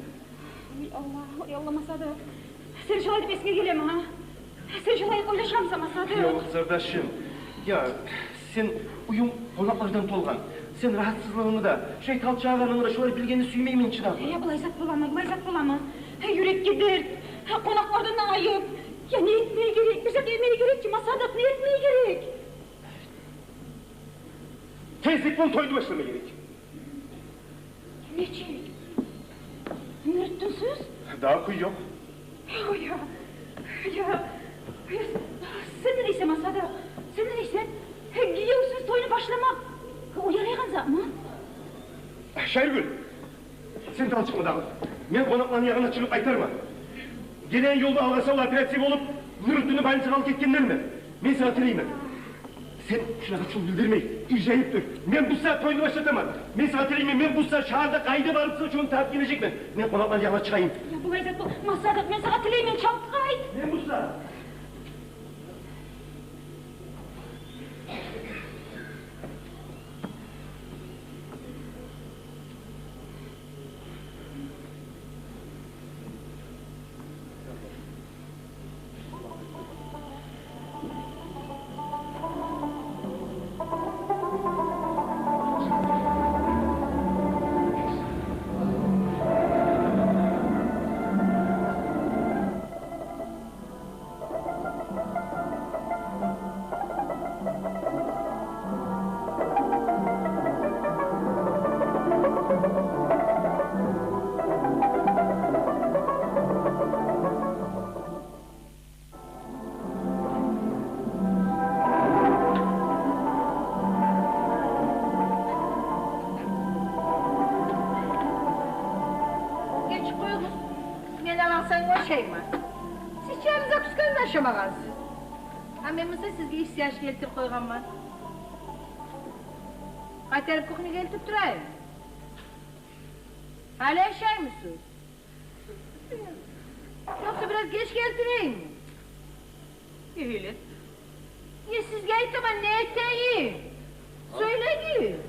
Ой Аллагь, ой Аллагь, Масадыкъ. Сен шолай деп эсинге гелеми, гьа? Сен шолай ойлашамысан, Масадыкъ? Ёкъ, къызардашым. Я, сен уьюнг къонакълардан толгъан. Сен рагьатсызлыгъынгны да, шулай талчыгъагъанынгны да шолар билгенни сюймеймен чи дагъы. Я, булай зат боламы, булай зат боламы? Гьа, юрекге дерт, гьа, къонакълардан да айып. Я, не этмеге герек? Бир зат этмеге герек чи, Масадыкъ, не этмеге герек? Тезлик булан тойну башлама герек. Нечик? Нуритдинсиз? Да, кюй ёкъ. Ой, я, я, я, сен не дейсен, Масадыкъ? Сен не дейсен? Гье, гиевсюз тойну башламакъ, о ярайгъан затмы? Шайыргюл, сен талчыкъма дагъы. Мен къонакъланы ягъына чыгъып къайтарман. Гелеген ёлда алгъасавлу операция болуп, Нуритдинни больницагъа алып гетгенденми? Мен сагъа тилеймен. Сен шунагъа чул билдирмей, иржайып тур. Мен бу сагьат тойну башлатаман. Мен сагъа тилеймен, мен бу сагьат шагьарда къайда бар буса, шону табып гележекмен. Мен къонакъланы ягъына чыгъайым. Я, булай зат бол... Масадыкъ, мен сагъа тилеймен, чалт къайт. Мен бу сагьат... Гечип къоюгъуз. Мен алансанг ашайма. Сиз чайны закусканы ашамагъансыз. А мен буса сизге исси аш гелтирип къойгъанман. Къайтарып кухнягъа элтип турайым. Гьали ашаймысыз? Ёкъса бираз геч гелтирейимми? Гьали. Э, сизге айтаман, не этейим? Сёйлегиз.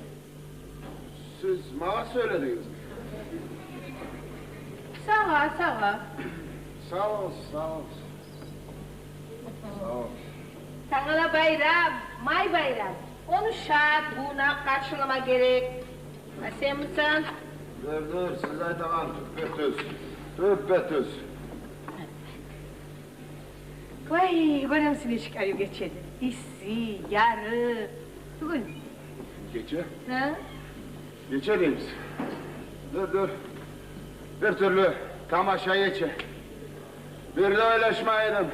Сиз магъа сёйледигиз. Сагъа, сагъа. Сагъ болсун, сагъ болсун. Сагъ болсун. Тангала байрам, май байрам. Ону шат, къувунакъ къаршылама герек. А сен мисал? Дюр, дюр, сиз айтагъан тюппе-тюз. Тюппе-тюз. Вай, гёремисен нечик арив гечеди. Исси, ярыкъ. Тюгюлмю? Гече? Гьа? Гече деймисен? Дюр, дюр. Бир тюрлю тамаша гече. Бир де ойлашмай эдим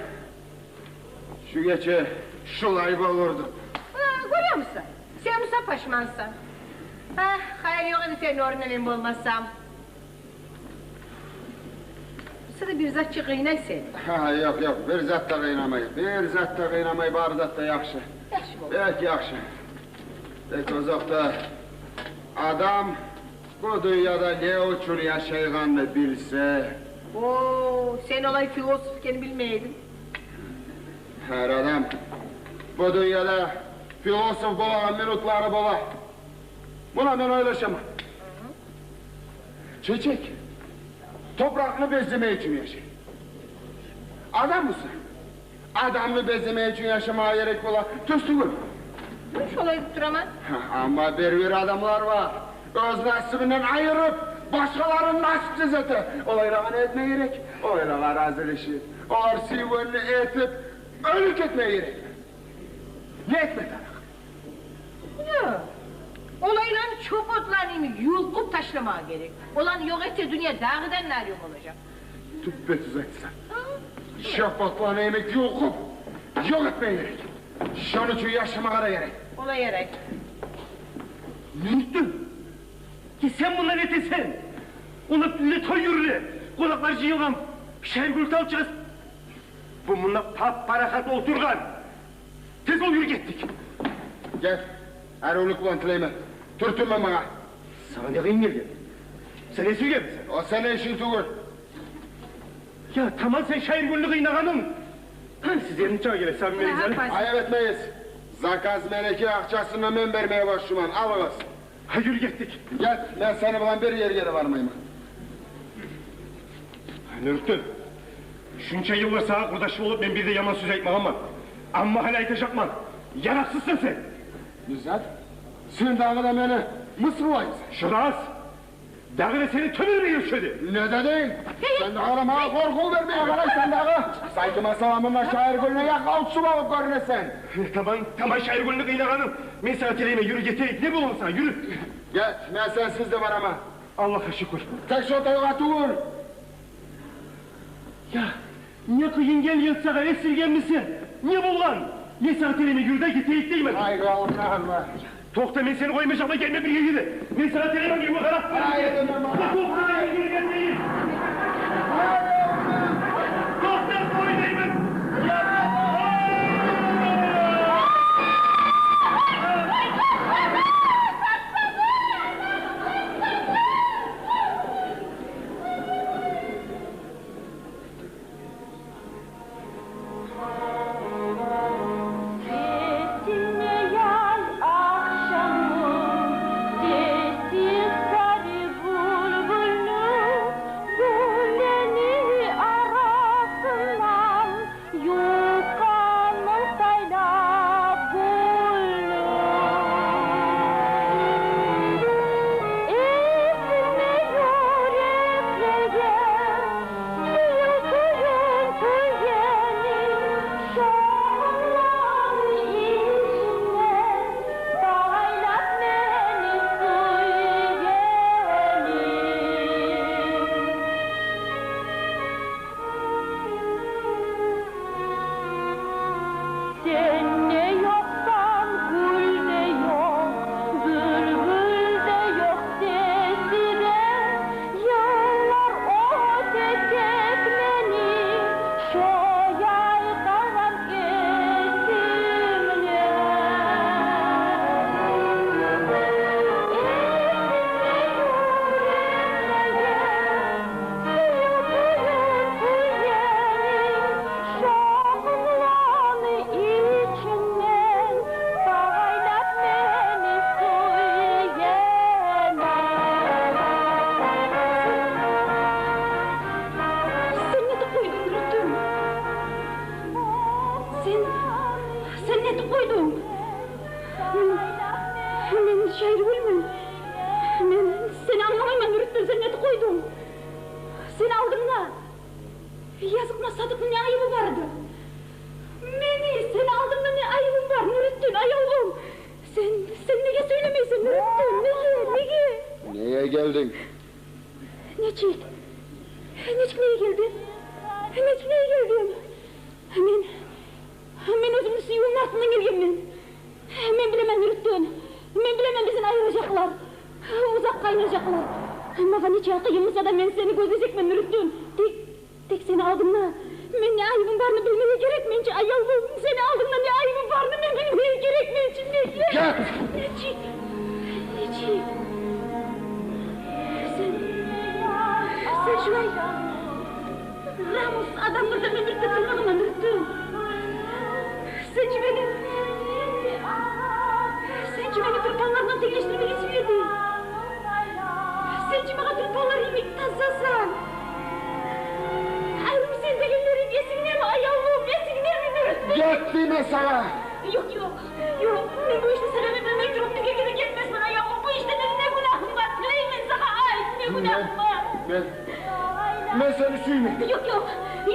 шу гече шулай болур деп. Гьа, гёремисен? Сен буса пашмансан. Агь, хайыр ёкъ эди сени орнунгда мен болмасам. Буса да бир затчыкъ къыйнай сени. Гьа, ёкъ, ёкъ, бир зат да къыйнамай. Бир зат да къыйнамай, бары зат да яхшы. Яхшы болду. Бек яхшы. Тек озокъда, адам бу дюньяда не учун яшайгъанны билсе. О, сен олай философ экенни билмей эдим. Гьар адам бу дюньяда философ болагъан минутлары бола. Муна мен ойлашаман. Чечек топуракъны беземек учун яшай. Адам буса адамны беземек учун яшамагъа герек бола, тюз тюгюлмю? Мен шолай деп тураман. Гьа, амма бир-бир адамлар бар, оьз насибинден айырып, башгъаланы насипсиз эте. Олайлагъа не этме герек? Олайлагъа разилешип, олар сюйгенни этип, оьлюп гетме герек. Не этме тарыкъ? Ёкъ. Олайланы чопотланы йимик юлкъуп ташламагъа герек. Оланы ёкъ этсе, дюнья дагъыдан да арив болажакъ. Тюппе-тюз айтасан. Гьа? Шо пакъланы йимик юлкъуп ёкъ этмеге герек. Шону учун яшамагъа да герек. Олай ярай. Нуртдин, сен мунда не этесен? Олай, уьйде той юрюле, къонакълар жыйылгъан, Шайыргюлню алып чыгъасыз. Бу мунда пап-парахат олтургъан. Тез бол, юрю гетдик. Гел, арувлукъ булан тилеймен. Тюртюнме магъа. Сагъа не къыйын гелген? Сен не сюйгенсен? О сени ишинг тюгюл. Я, таман, сен Шайыргюлню къыйнагъанынг. Сиз энни чакъы гелесиз, абим, беригиз али. Айып этмегиз. Заказ меники, акъчасын да мен бермеге борчлуман. Алыгъыз. Гьа, юрю гетдик. Гет, мен сени булан бир ерге де бармайман. Нуртдин, шунча йыллар сагъа къурдаш болуп, мен бир де яман сёз айтмагъанман. Амма гьали айтажакъман. Яракъсызсан сен. Не зат? Сен дагъы да мени мысгъыллайсан. Шо да аз. Дагъы да сени тёбенлеме гелип тюшеди. Не дединг? Сен дагъы да магъа къоркъув бермеге къарайсан дагъы. Сайты масала, мунда Шайыргюлню якъгъа тюшюп алып гёрюнесен. Таман, таман, Шайыргюлню къыйнагъанынг. Мен сагъа тилеймен, юрю гетейик. Не бола сагъа, юрю. Гет, мен сенсиз де бараман. Аллагьгъа шюкюр. Тек шо тойгъа тюгюл. Я, не къыйын гелген сагъа, эсиргенмисен? Не болгъан? Мен сагъа тилеймен, юрю де гетейик деймен. Ай, Аллагь, Аллагь. Токъта, мен сени къоймажакъман, гелме бир ерге де. Мен сагъа тилеймен, юрю, къара. Ай, Аллагь. Токъта, юрю, гетейик. Токъта, къой деймен. Сесине яй ахшамны, сессиз сари булбулну, гюллени арасындан юкъгъанмын сайлап гюлню. Эсиме юреклеге сююв кюйюн кюйгени, шо гюллени ичинден сайлап мени сюйгени. Сен де ёкъсан, гюл де ёкъ, булбул де ёкъ сеси де. Йыллар оьте тек мени шо яй къалгъан эсимде. Эсиме юреклеге сююв кюйюн кюйгени, шо гюллени ичинден сайлап мени сюйгени. Сен не этип къойдунг, Нурутдин? Сен, сен не этип къойдунг? Мен, мен Шайыргюлмен. Мен сени англамайман, Нурутдин, сен не этип къойдунг? Сени алдынгда Языкъ муна Садыкъны не айыбы бар эди? Мени сени алдынгда не айыбым бар, Нурутдин, аявлум? Сен, сен неге сёйлемейсен, Нурутдин? Неге, неге? Неге гелдинг? Нечик? Нечик неге гелдим? Нечик неге гелдим? Мен, мен оьзюмню сюювюмню артындан гелгенмен. Мен билемен, Нурутдин. Мен билемен, бизин айыражакълар. Узакъгъа айыражакълар. Магъа нече къыйын буса да, мен сени гёзлежекмен, Нурутдин. Тек, тек сени алдынгда мен не айыбым барын билмеге герекмен чи, аявлум. Сени алдынгда не айыбым барын мен билмеге герекмен чи. Неге? Гет! Нечик? Нечик? Сен, сен шулай рамус адамлар да мен бирге турмадыммы, Нурутдин? Сен чи мени, сен чи мени тюлпанлар булан тенглешдирмеге сюе эдинг. Сен чи магъа тюлпанлар йимик тазасан. Айрым сен дегенлерим эсингдеми, аявлум, эсингдеми, Нурутдин? Гет деймен сагъа! Ёкъ, ёкъ, ёкъ. Мен бу ишни сагъа мен билмей туруп бирге гирип гетмесмен, аявлум. Бу ишде мени не гюнагьым бар? Тилеймен сагъа, айт, не гюнагьым бар? Мен, мен сени сюймеймен. Ёкъ, ёкъ,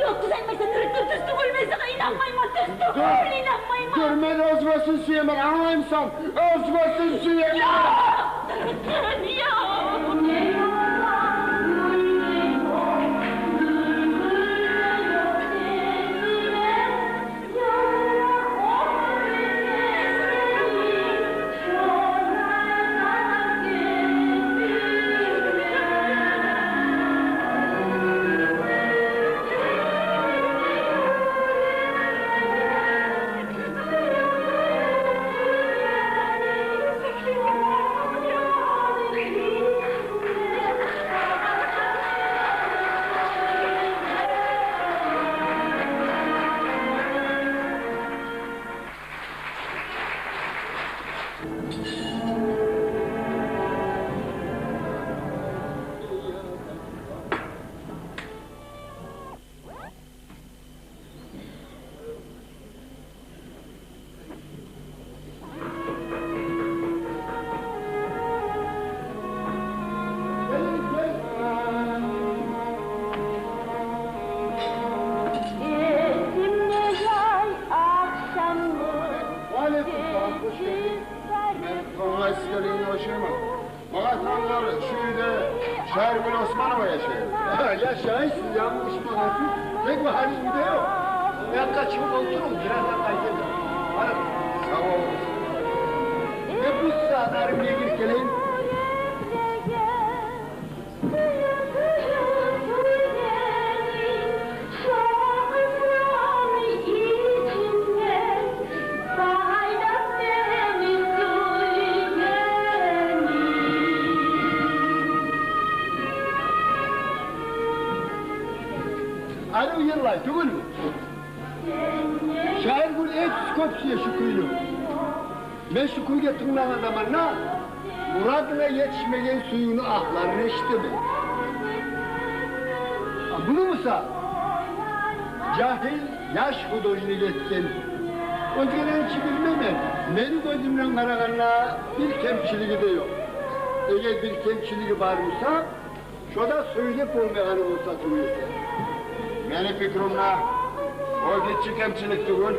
ёкъ, тюз айтмайсан, Нурутдин, тюз тюгюл, мен сагъа инанмайман, тюз тюгюл, инанмайман. Дюр, мен оьзюме сюймеймен, англаймысан? Оьзюме сюймеймен. Ёкъ, Нурутдин, ёкъ. Валейкум салам, хош гелдинг. Мен онгайсыз гелгенге ошайман. Магъа айтгъанлар, шу уьйде Шаиргюл Османова яшай. Яшай, сиз янгылышмагъансыз. Тек бу гьали уьйде ёкъ. Якъгъа чыгъып олтуругъуз, бираздан къайтажакъ. Барыгъыз. Сав болугъуз. Мен бу сагьатлары мен гирип гелейим. Арив йырлай тюгюлмю? Шаиргюл эки кёп сюе шу кюйню. Мен шу кюйге тынглагъан заманда мурадына етишмеген сюювню агьларын эшитемен. А муну буса жагьил яш художник этген. Оьзгелерин чи билмеймен, мени гёзюмден къарагъанда бир кемчилиги де ёкъ. Эгер бир кемчилиги бар буса, шо да сёйлеп болмайгъаны болса тюгюл эсе. Мени пикрумда, о гиччи кемчилик тюгюл,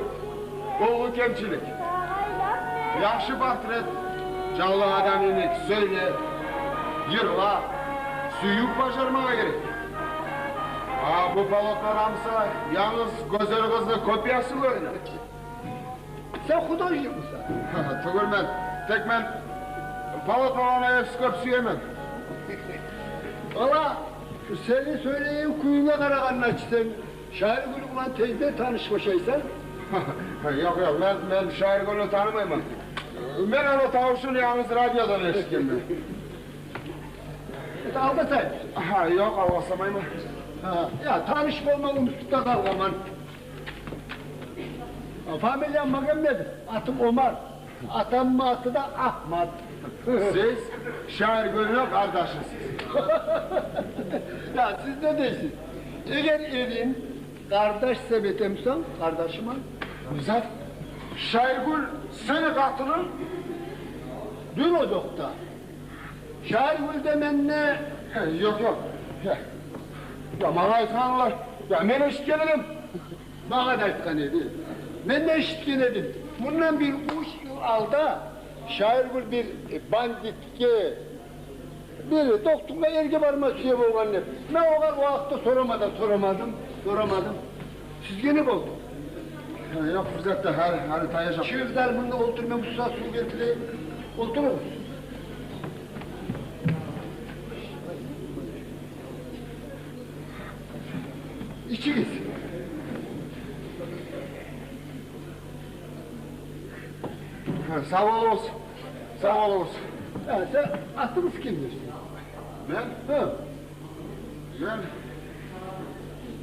уллу кемчилик. Яхшы портрет, жанлы адам йимик сёйлеп, йырлап, сююп бажармагъа герек. А бу полотнодамса янгыз гёзел къызны копиясы гёрюне. Сен художникмисен? Тюгюл мен. Тек мен полотноланы эки кёп сюемен. Валлагь, шу сени сёйлейген кююнге къарагъанда чы, сен Шаиргюл булан тезде танышгъан ошайсан. Ёкъ, ёкъ, мен, мен Шаиргюлню танымайман. Мен ону тавушун янгыз радиодан эшитгенмен. Эт, алгъасай. Гьа, ёкъ, алгъасамайман. Гьа, я, таныш болма унутуп да къалгъанман. Фамилиям Магомедов, атым Омар. Атамны аты да Агьмат. Сиз Шаиргюлню къардашысыз. Я, сиз не дейсиз? Эгер эрин къардаш деп этемсен, къардашыман. Зат, Шаиргюл сени къатынынг? Дюр озокъда. Шаиргюл де менде. Ёкъ, ёкъ. Я, я, магъа айтгъанлар. Я, мен эшитген эдим. Магъа да айтгъан эди. Мен де эшитген эдим. Мундан бир уьч йыл алда Шаиргюл бир, э, бандитге, бир докторгъа, эрге барма сюе болгъан деп. Мен огъар о гьакъда сорама да сорамадым, сорамадым. Сизге не болду? Гьа, ёкъ, бир зат да, гьали, гьали таяжакъ. Чыгъыгъызлар, мунда олтур, мен бу сагьат сув гелтирейим. Олтуругъуз. Ичигиз. Гьа, сав болугъуз. Сав болугъуз. Гьа, сен атынгыз кимдир? Мен? Гьа. Мен,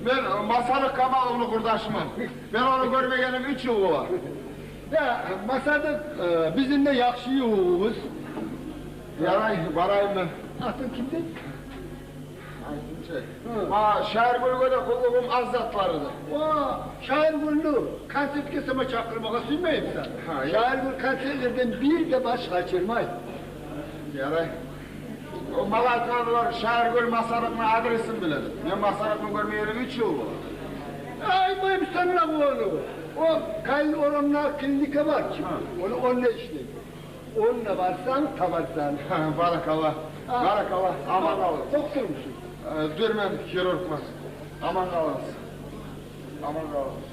мен Масарыкъ Камаловну къурдашыман. Мен ону гёрмегеним уьч йыл бола. Я, Масарыкъ, э, бизин де яхшы ювугъубуз. Ярай, барайым мен. Атынг кимди? Айтайым чы. Гьа. Ма, Шаиргюлге де къуллугъум аз затлар эди. О, Шаиргюлню концертге сама чакъырмагъа сюймеймисен? Гьа, я. Шаиргюл концертлерден бир де баш къачырмай. Ярай. О, магъа айтгъанлар, Шаиргюл Масарыкъны адресин биле. Мен Масарыкъны гёрмегеним уьч йыл бола. Айтмайман сагъа ону. О, Калин орамда клиника бар чы. Гьа. Ону, онда ишлей. Онда барсанг, табарсан. Баракалла. Гьа. Баракалла. Аман къалыгъыз. Доктормусун? Э, дюр, мен хирургман. Аман къалыгъыз. Аман къалыгъыз.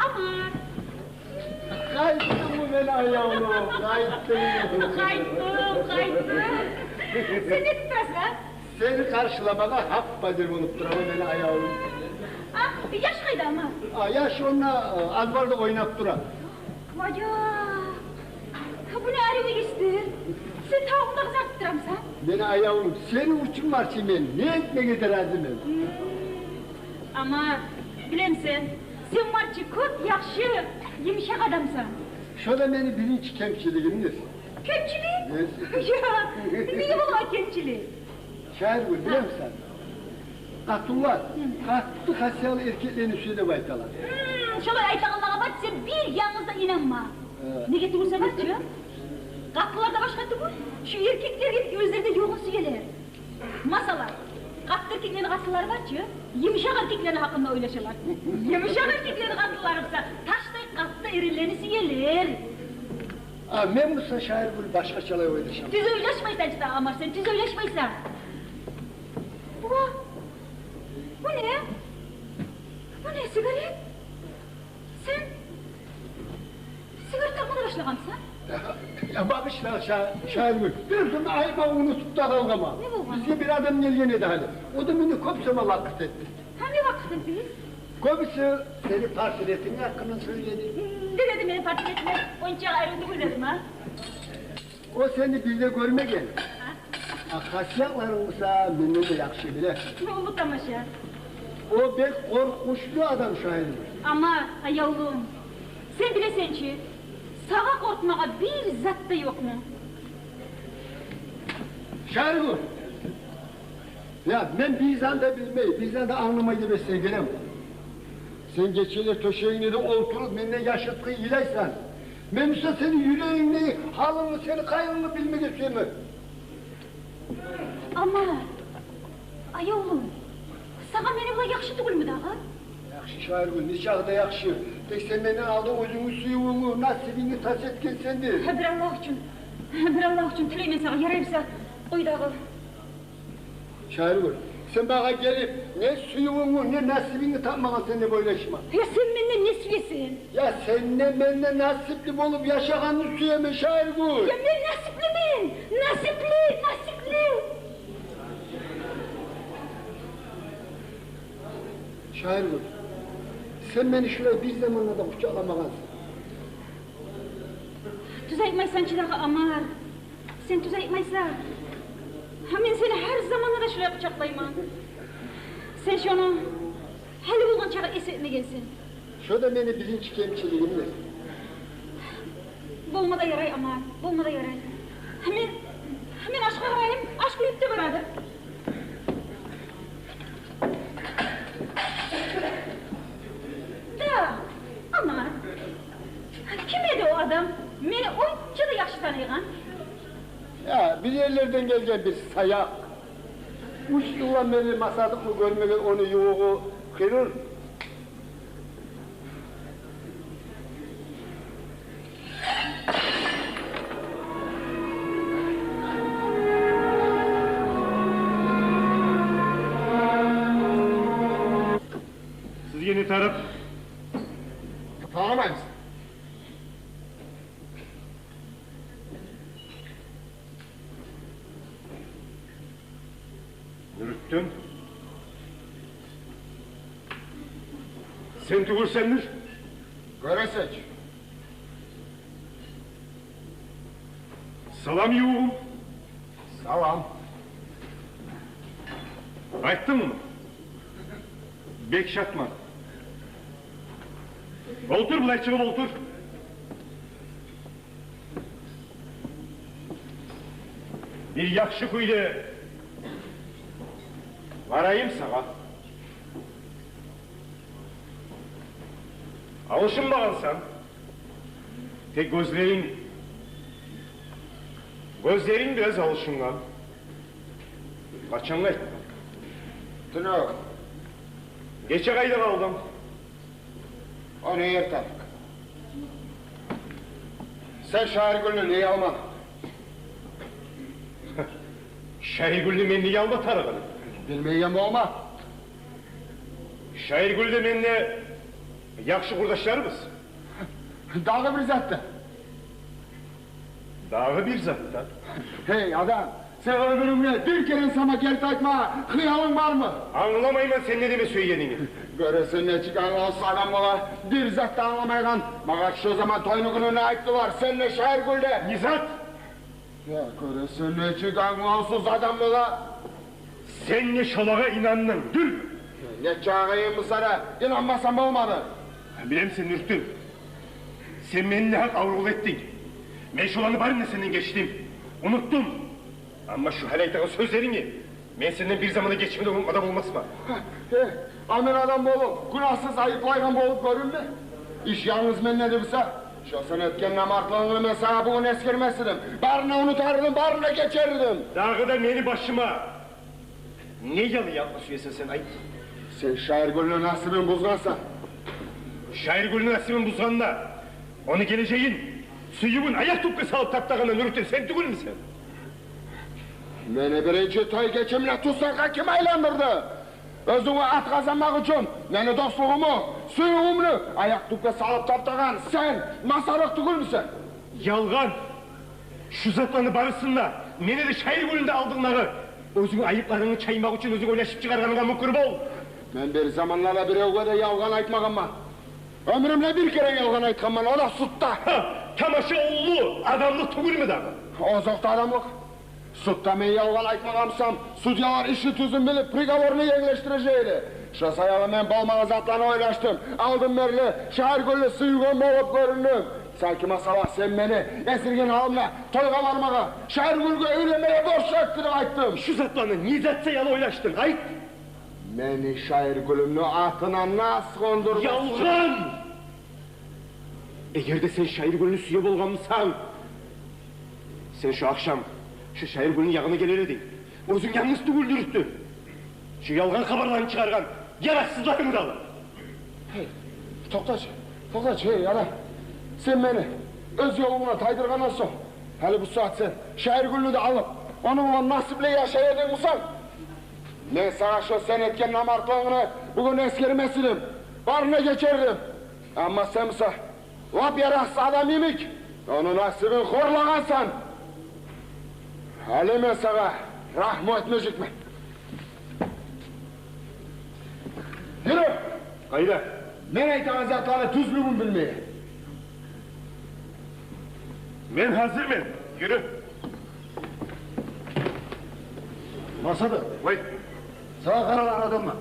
Аман. Къайтдынгмы, мени аявлу? Къайтдынгмы? Къайтдым, къайтдым. Сен не тутасан? Сени къаршыламагъа гьап-гьазир болуп тураман, мени аявлум. А, яш къайда, ама? А, яш онда, э, азбарда ойнап тура. Вай, бу не арив игисдир. Сен тавукъну да къызартып турамысан? Мени аявлум, сени учун бар чы мен не этмеге де разимен. Ама, билемисен, сен бар чы кёп яхшы, йымышакъ адамсан. Шо да мени биринчи кемчилигимдир. Кемчилик? Ёкъ. Неге бола кемчилик? Шагьаргюл, билемисен, къатынлар къатты хасиялы эркеклени сюе деп айталар. Гьм, шолай айтагъанлагъа бар чы, сен бир янгыз да инанма. Неге тюгюлсе бар чы, къатынлар да башгъа тюгюл, шу эркеклер гелип оьзлер де ёгъун сюелер. Масала, къатты эркеклени къатынлары бар чы, йымышакъ эркеклени гьакъында ойлашалар. Йымышакъ эркеклени къатынлары буса ташдай къатты эринлени сюелер. А мен буса, Шагьаргюл, башгъачалай ойлашаман. Тюз ойлашмайсан чы да, Амар, сен тюз ойлашмайсан. Бу, бу не? Бу не, сигарет? Сен сигарет тартма да башлагъанмысан? Я, багъышла, Ша-, Шагьаргюл. Бир заман айтма унутуп да къалгъанман. Не болгъан? Бизге бир адам гелген эди гьали. О да мени кёп заман лакъыр этди. Гьа, не лакъыр этди? Кёбюсю сени портретинг гьакъында сёйледи. Гьм, не деди мени портретиме? Онча арив тюгюл дедими, а? О сени бир де гёрмеген. А? А хасиятларынгны буса менден де яхшы биле. Уллу тамаша. О бек къоркъунчлу адам, Шагьаргюл. Ама, аявлум, сен билесен чи, сагъа къоркъмагъа бир зат да ёкъму? Шагьаргюл. Я, мен бир зат да билмей, бир зат да англамай деп эсгерем. Сен гечелер тёшегингде де олтуруп, менден яшыртгъын йылайсан. Мен буса сени юрегингни гьалын, сени къайгъынгны билмеге сюемен. Ама, аявлум, сагъа мени булай яхшы тюгюлмю дагъы? Яхшы, Шагьаргюл, нечакъы да яхшы. Тек сен менден алда оьзюнгню сюювюнгню, насибингни тас этгенсендир. Гьа, бир Аллагь учун, бир Аллагь учун тилеймен сагъа, ярай буса, къой дагъы. Шагьаргюл, сен магъа гелип, не сюювюнгню, не насибингни тапмагъансан деп ойлашма. Я сен менден не сюесен? Я сенден мен де насипли болуп яшагъанны сюемен, Шагьаргюл. Я мен насиплимен, насипли, насипли. Шагьаргюл, сен мени шулай бир заманда да къучакъламагъансан. Тюз айтмайсан чы дагъы, Амар. Сен тюз айтмайсан. Гьа, мен сени гьар заманда да шулай къучакълайман. Сен шону гьали болгъан чакъы эс этмегенсен. Шо да мени биринчи кемчилигимдир. Болма да ярай, Амар, болма да ярай. Гьа, мен, гьа, мен ашгъа къарайым, аш куюп да барады. Да, Амар, ким эди о адам? Мени онча да яхшы таныйгъан. Я, бир ерлерден гелген бир саякъ. Уьч йылдан берли масадыкъны гёрмеген ону ювугъу къырыр. Сизге не тарыкъ? Таныймаймыз. Нюрютдин. Сен тюгюлсендир. Гёресен чи. Салам, ювугъум. Салам. Къайтдынгмы? Бек шатман. Олтур, былай чыгъып олтур. Бир яхшы кюйде къарайым сагъа. Алышынмагъансан. Тек гёзлеринг, гёзлеринг бираз алышынгъан. Къачан къайтдынг? Тюнегюн. Гече къайда къалдынг? О не, эртен. Сен Шагьаргюлню неге алмадынг? Шагьаргюлню мен неге алма тарыкъ эдим? Билмейген болма. Шагьаргюл де мен де яхшы къурдашларбыз. Дагъы бир зат да. Дагъы бир зат да. Гьей, адам, Сен оьмюрюнгде бир керен сама гелип айтма хыялынг бармы? Англамайман сен не деме сюегенингни. Гёресен, нечик англавсуз адам бола, бир зат да англамайгъан. Магъа шо заман тойну гюнюнде айтдылар, сен де Шайыргюл де. Не зат? Я, гёресен, нечик англавсуз адам бола. Сен де шолагъа инандынг, дюр. Нечакъы инанмаса да, инанмасам болмады. Билемисен, Нюртдин, сен мени не гьакъ аврув этдинг. Мен шоланы барын да сенден гечдим, унутдум. Амма шу гьали айтагъан сёзлеринги мен сенден бир заманда гечме де, унутма да болмасман. Э, а мен адам болуп, гюнагьсыз айыплайгъан болуп гёрюнме. Иш янгыз менде де буса, шо сен этген намартлыгъынгны мен сагъа бугюн эсгермес эдим. Барын да унутар эдим, барын да гечер эдим. Дагъы да мени башыма не ял якъма сюесен сен, айт? Сен Шайыргюлню насибин бузгъансан. Шайыргюлню насибин бузгъан да, ону гележегин, сюювюн аякъ тюпге салып таптагъан да, Нюртдин, сен тюгюлмюсен? Мени биринчи той гечемде тутсакъгъа ким айландырды? Оьзюнге ат къазанмакъ учун мени дослугъуму, сюювюмню аякъ тюпге салып таптагъан сен, Масарыкъ тюгюлмюсен? Ялгъан! Шу затланы барысын да, мени де, Шайыргюлню де алдынгдагъы, оьзюнг айыпларынгны чаймакъ учун оьзюнг ойлашып чыгъаргъанынга мюкюр бол. Мен бир заманда да биревге де ялгъан айтмагъанман. Оьмюрюмде бир керен ялгъан айтгъанман, о да судда. Гьа, тамаша, уллу адамлыкъ тюгюлмю дагъы? Озокъда, адамлыкъ. Судда мен ялгъан айтмагъан бусам, судьялар ишни тюзюн билип, приговорну енглешдирежек эди. Шо саялы мен болмагъан затланы ойлашдым. Алдын берли Шайыргюлню сюйген болуп гёрюндюм. Санки масала, сен мени эсирген гьалымда тойгъа бармагъа, Шайыргюлге уьйленмеге борчлу этди деп айтдым. Шу затланы не зат саялы ойлашдынг, айт? Мени Шайыргюлюмню атына нас къондурма. Ялгъан! Эгер де сен Шайыргюлню сюе болгъан бусанг, сен шу ахшам шу Шайыргюлню ягъына гелер эдинг. Оьзюнг янгыз тюгюл, Нюртдин. Шу ялгъан хабарланы чыгъаргъан яракъсызларынг да алып. Гьей, токътачы, токътачы, гьей, ана. Сен мени оьз ёлумдан тайдыргъандан сонг, гьали бу сагьат сен Шайыргюлню де алып, ону булан насипли яшай эдинг бусанг, мен сагъа шо сен этген намартлыгъынгны бугюн эсгермес эдим, барын да гечер эдим. Амма сен буса лап яракъсыз адам йимик ону насибин хорлагъансан. Гьали мен сагъа рагьму этмежекмен. Юрю! Къайда? Мен айтагъан затланы тюзлюгюн билмеге. Мен гьазирмен. Юрю. Масарыкъ. Вай. Сагъа къарагъан адамман.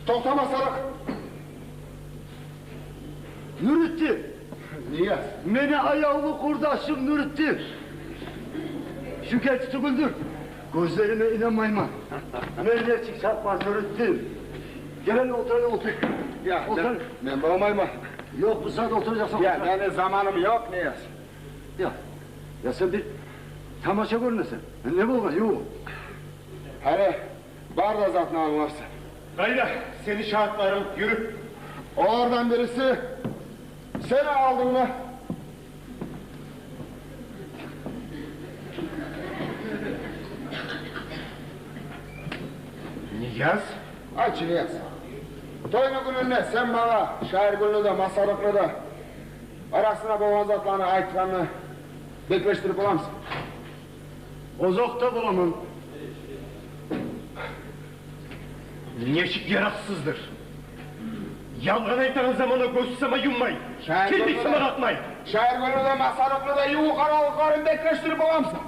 Токъта, Масарыкъ. Нюрутдин! Нияз! Мени аявлу къурдашым Нюрутдин! Шу герти тюгюлдюр. Гёзлериме инанмайман. Мен нечик сакъман, Нюрутдин? Гел, олтур, олтур. Я, олтур. Мен, мен болмайман. Ёкъ, бу сагьат олтуражакъсан. Я, мени заманым ёкъ, Нияз. Я, я сен бир тамаша гёрюнесен. Не болгъан, ювукъ? Гьали бар да затны англарсан. Къайда сени шагьатларынг? Юрю. Олардан бириси сени алдынгда. Нияз? Ачы, Нияз. Тойну гюнюнде сен магъа Шайыргюлню де, Масарыкъны да арасында болгъан затланы айтгъанны беклешдирип боламысан? Озокъда, боламан. Нечик яракъсыздыр. Ялгъан айтагъан заманда гёз сама юммай, кирпич сама къакъмай. Шайыргюлню де, Масарыкъны да ювукъ аралыкъларын беклешдирип боламысан?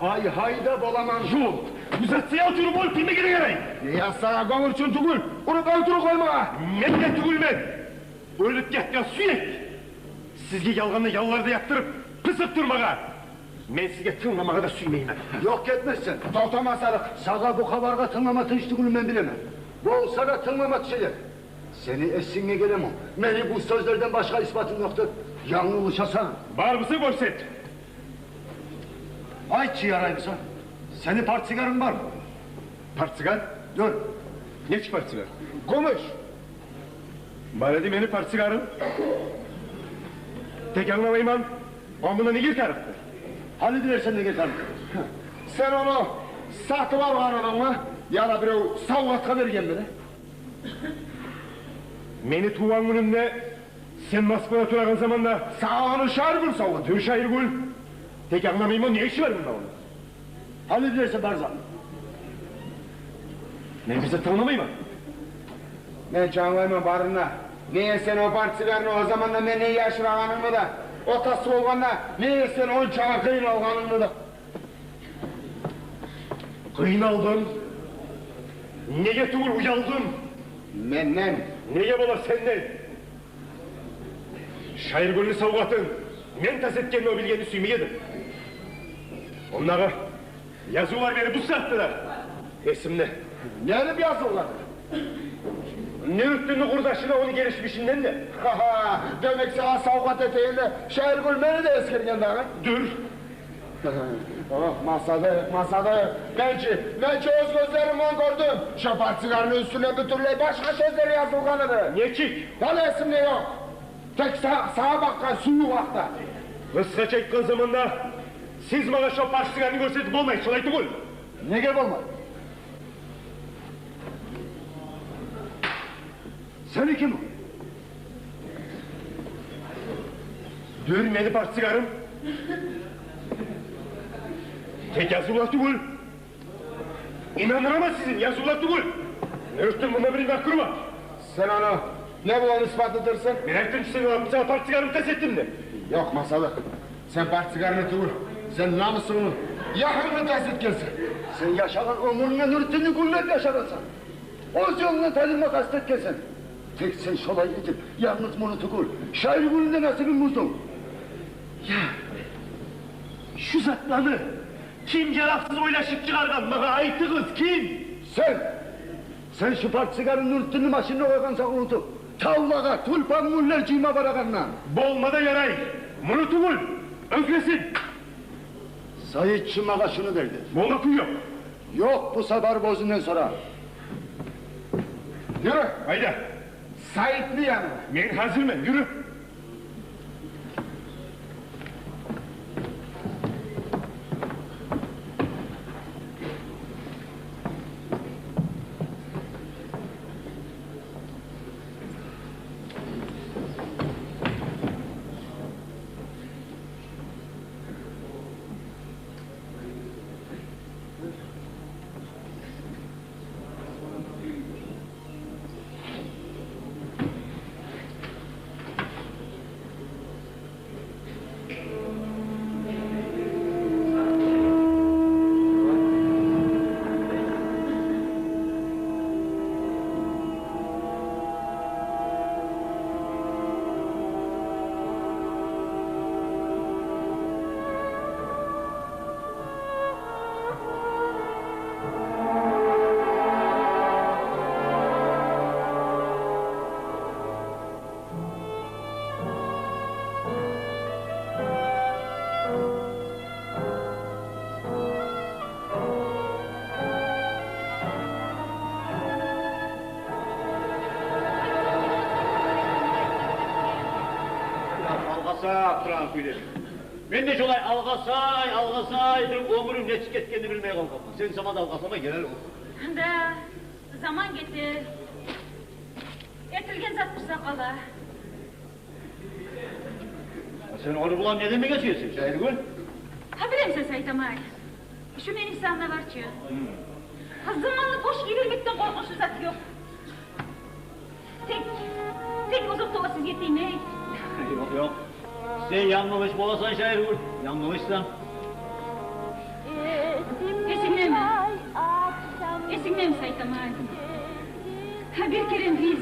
Гьай-гьай да, боламан. Ёкъ, бу зат саялы тюгюл, оьлюп гетмеге де ярай. Я, сагъа гёмюрчюн тюгюл, уруп оьлтюрюп къоймагъа. Мен де тюгюлмен. Оьлюп гетген сюек сизге ялгъанны ялларда ятдырып, пысып турмагъа. Мен сизге тынгламагъа да сюймеймен. Ёкъ, гетмессен. Токъта, Масарыкъ. Сагъа бу хабаргъа тынглама тынч тюгюлюн мен билемен. Болса да тынглама тюшежек. Сени эсинге гелеми? Мени бу сёзлерден башгъа исбатым ёкъ деп янгылышасан. Бар буса, гёрсет. Айтчы, ярай буса, сени портсигарынг бармы? Портсигар? Дюр. Нечик портсигар? Гюмюш. Бар эди мени портсигарым. Тек англамайман, о мунда неге тарыкъды? Гьали билерсен неге тарыкъды. Сен ону сатып алгъан эдингми, яда бирев савгъатгъа бергенмиди? Мени тувгъан гюнюмде сен Москвада турагъан заманда сагъа ону Шайыргюл савгъат. Тюгюл, Шайыргюл. Тек англамайман, не иши бар мунда ону? Гьали билесен бар затны. Мен бир зат англайман. Мен чи англайман барын да. Неге сен о портсигарны о заманда менден яшырагъанынгны да, о тас болгъанда неге сен ончакъы къыйналгъанынгны да. Къыйналдым. Неге тюгюл, уялдым. Менден. Неге бола сенден? Шаиргюлню савгъатын мен тас этгенни о билгенни сюймей эдим. Ондагъы язывлар мени бу сагьатда да эсимде. Не деп язылгъан? Нюрютдинни къурдашына ону гелишмишинден де. Ха-ха, демек, сагъа савгъат этейим де, Шаиргюл мени де эсгерген дагъы. Дюр. О, Масадыкъ, Масадыкъ. Мен чи, мен чи оьз гёзлерим булан гёрдюм. Шо портсигарны уьстюнде бютюнлей башгъа сёзлер язылгъан эди. Нечик? Валлагь, эсимде ёкъ. Тек са-, сагъа бакъгъан сююв гьакъда. Къысгъача айтгъан заманда, сиз магъа шо портсигарны гёрсетип болмай, шолай тюгюл? Неге болмай? Сени ким о? Дюр мени портсигарым. Тек язывлар тюгюл. Инандыраман сизин, язывлар тюгюл. Нюрютдин, мунда бир накрыва. Сен ону не булан исбат этерсен? Мен айтдым чи, сен алып, сагъа портсигарны тас этдим деп. Ёкъ, Масадыкъ. Сен портсигарны тюгюл, сен намусунгну, ягьынгны тас этгенсен. Сен яшагъан оьмюрюнгде Нюрютдинни гюллеп яшагъансан. Оьз ёлунгдан тайдырма къаст этгенсен. Тек сен шолай этип, янгыз муну тюгюл, Шаиргюлню де насибин буздунг. Я, шу затланы ким ярасыз ойлашып чыгъаргъан, магъа айтыгъыз, ким? Сен! Сен шу портсигарны Нюрютдинни машинде къойгъансан унутуп, тавлагъа тюлпан гюллер жыйма барагъанда. Болма да ярай. Муну тюгюл, оьзгесин. Саид чи магъа шуну берди. Болма кюй ёкъ. Ёкъ буса, барып оьзюнден сора. Юрю. Къайда? Саидни янына. Мен гьазирмен, юрю. Алгъасап турагъан кюйлер. Мен де шолай алгъасай, алгъасай туруп, оьмюрюм нечик гетгенин билмей къалгъанман. Сен заман алгъасамай гел гьали. Да, заман гете. Этилген зат буса къала. Сен ону булан не демеге сюесен, Шаиргюл? Гьа, билемисен, Саид-амай, шу мени санымда бар чы. Гьы. Гьа, заманны бош йибермекден къоркъунчлу зат ёкъ. Тек, тек озокъда, о сизге тиймей. Ёкъ, ёкъ. Сен янгылыш боласан, Шаиргюл, янгылышсан. Эсингдеми? Эсингдеми, Саид-амай? Гьа, бир керен биз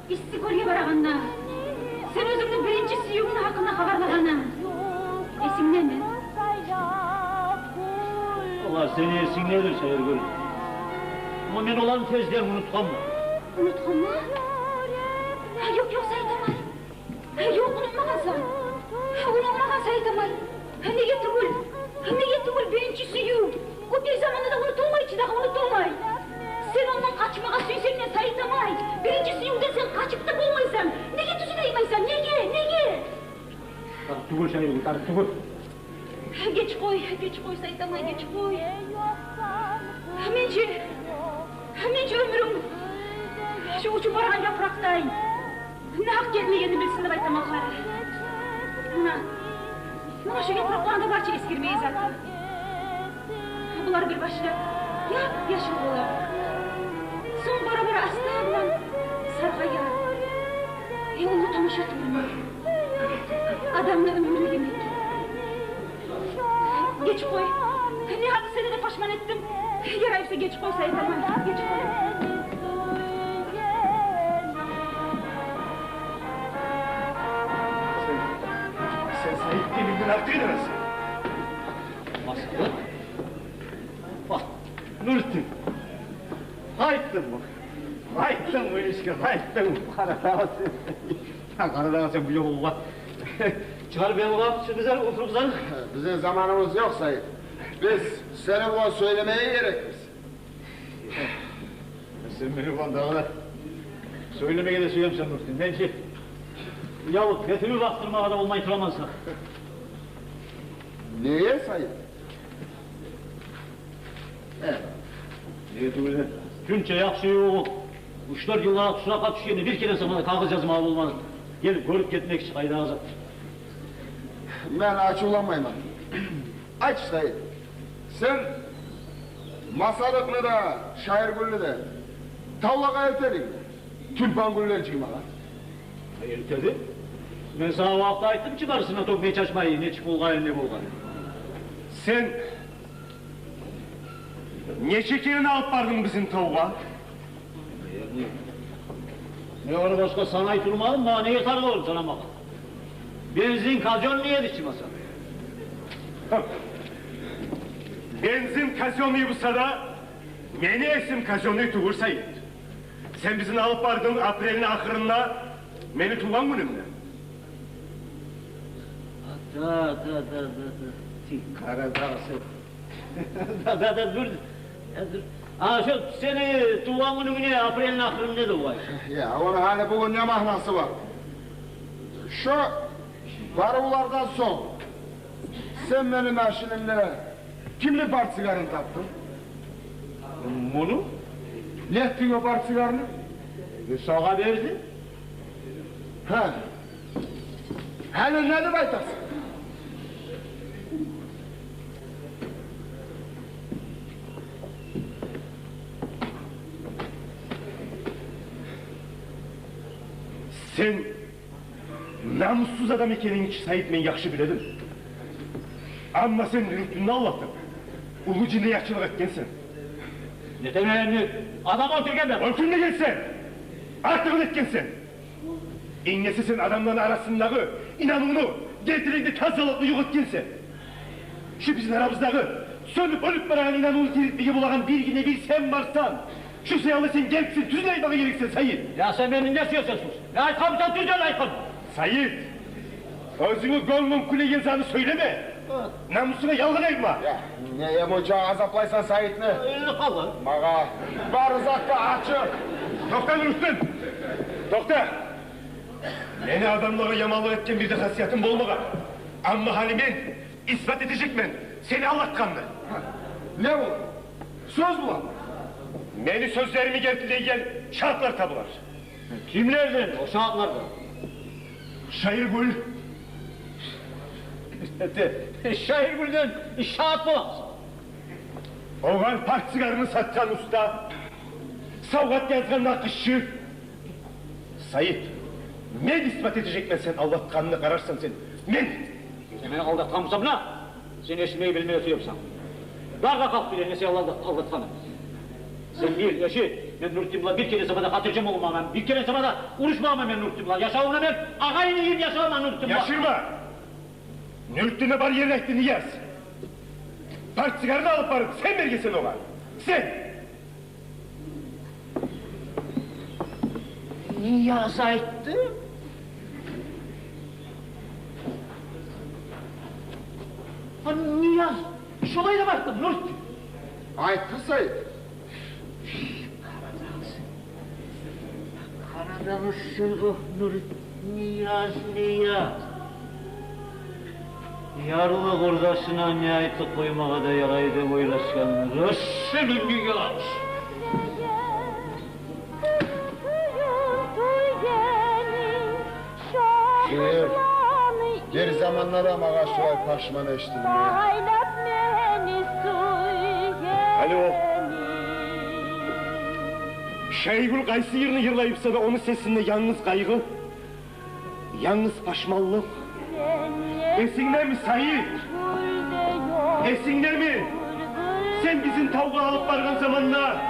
Исси гёлге барагъанда, сен оьзюнгню биринчи сюювюнгню гьакъында хабарлагъанынг эсингдеми? Олар сени эсингдедир, Шаиргюл. Амма мен оланы тезден унутгъанман. Унутгъанмы? Гьа, ёкъ, ёкъ, Саид-амай. Гьа, ёкъ, унутмагъансан. Гьа, унутмагъан, Саид-амай. Гьа, неге тюгюл? Гьа, неге тюгюл биринчи сююв? О бир заманда да унутулмай чы дагъы, унутулмай. Сен ондан къачмагъа сюйсенг де, Саид-амай, биринчи сюювден сен къачып да болмайсан. Неге тюзюн айтмайсан? Неге? Неге? Тарыкъ тюгюл, Шаиргюл, тарыкъ тюгюл. Геч къой, геч къой, Саид-амай, геч къой. Мен чи, мен чи оьмюрюм шу учуп барагъан япыракъдай. Нагъ гелмегенни билсин деп айтаман, къара. Муна, муна шу япыракъларда бар чы эсгермеге заты. Бир башлап яп-яшыл бола. Сонг бара-бара аста булан саргъая. Э, ону тамаша этмеймен. Адамны оьмюрю йимик. Геч къой. Негьакъ сени де пашман этдим. Ярай буса, геч къой, Саид, аман, геч къой. Сен, сен Саид дегенден артыкъ эдинг. Масала? Вагь, Нурутдин. Къайтдынгмы? Къайтдынгмы, инишке, къайтдынгмы? Къара дагъы сен. Къара дагъы сен бу ёлгъа. Чыгъар, бен улан, шу бизлер олтуруп къызарыкъ. Бизин заманыбыз ёкъ, Саид. Биз сени булан сёйлемеге герекбиз. Сен мени булан дагъы да сёйлемеге де сюемсен, Нурутдин. Мен чи уялып, бетими басдырмагъа да болмай тураман сагъа. Неге, Саид? Э, неге тюгюл де, тюнче яхшы ювукъ, уьч-дёрт йыллыкъ туракъгъа тюшгенде, бир керен сама да кагъыз язмагъа болмады. Гелип гёрюп гетмекчи, къайдагъы зат. Мен ачувланмайман. Айтчы, Саид, сен Масалыкъны да, Шагьиргюлню де тавлагъа элтедингми? Тюлпан гюллер жыймагъа. Элтедим. Мен сагъа о вакътиде айтдым чы барысына, тёгмей-чачмай, нечик болгъанын, не болгъанын. Сен нече керен алып бардынг бизин тавгъа? Мен ону башгъа санай турмадым, магъа неге тарыкъ болуп санамагъа? Бензин казённый эди чи, масала. Бензин казённый буса да, мени эсим казённый тюгюл, Саид. Сен бизин алып бардынг апрельни ахырында, мени тувгъан гюнюмде. Да, да, да, да, да. Тик къара дагъы сен. Да, да, да, дюр. Я, дюр. А, шо сени тувгъан гюнюнге апрельни ахырында эди, вай. Я, ону гьали бугюн не маънасы бар? Шо барывлардан сонг сен мени машинамда кимни портсигарин тапдынг? Муну? Не этдинг о портсигарны? Э, сагъа бердим. Гьа. Гьали не деп айтасан? Сен намуссуз адам экенинг чи, Саид, мен яхшы биле эдим. Амма сен Нурутдинни алдатып, уллу жинниятлыкъ этгенсен. Не этемен энни? Адам оьлтюргенмен. Оьлтюрмегенсен. Артыгъын этгенсен. Инг эсе сен адамланы арасындагъы инанывну, гертиликни, тазалыкъны ёкъ этгенсен. Шу бизин арабыздагъы сёнюп, оьлюп барагъан инанывну тирилтмеге болагъан биргине-бир сен барсан. Шу саялы сен герти сен, тюзюн айтмагъа герексен, Саид. Я сен мени не сюесен, сюс? Не айткъан буса, тюзюн айт. Саид, оьзюнгню гёнгюнг кюлейген затны сёйлеме. Намусунга ялгъан айтма. Я, неге мунча азаплайсан Саидни? Э, къалгъан. Магъа бары зат да ачыкъ. Токъта, Нурутдин. Токъта. Мени адамлагъа яманлыкъ этген бир де хасиятым болмагъан. Амма гьали мен исбат этежекмен сени алдатгъанны. Не бу? Сёз булан? Мени сёзлерими гертилейген шагьатлар табылар. Кимлерден о шагьатлар? Шагьиргюл. Шагьиргюлден шагьат боламысан? Огъар портсигарны сатгъан уста, савгъат язгъан накъышчы. Саид, мен исбат этежекмен сен алдатгъанны, къарарсан сен. Мен! Мен алдатгъан бусам, муна, сен эшитмеге, билмеге сюе бусанг. Бар да халкъ биле не сен алда-, алдатгъанны. Сен бил, эшит, мен Нурутдин булан бир керен сама да хатиржен болмагъанман, бир керен сама да урушмагъанман мен Нурутдин булан. Яшавумда мен агъа-ини йимик яшагъанман Нурутдин булан. Яшырма! Нурутдинге бар ерин айтды Нияз. Портсигарны алып барып сен бергенсен огъар. Сен! Нияз айтды. Гьа, Нияз шолай деп айтды, Нурутдин. Айтды, Саид. Къара дагъы сен, къара дагъы сен, ох, Нурутдин. Нияз, Нияз. Ярлы къурдашына не айтып къоймагъа да ярай деп ойлашгъан. Рассылы Нияз. Шыйыр, бир заманда да магъа шулай пашман эшитилмей. Алло. Шайыргюл къайсы йырны йырлай буса да, ону сесинде янгыз къайгъы, янгыз пашманлыкъ. Эсингдеми, Саид? Эсингдеми? Сен бизин тавгъа алып баргъан заманда,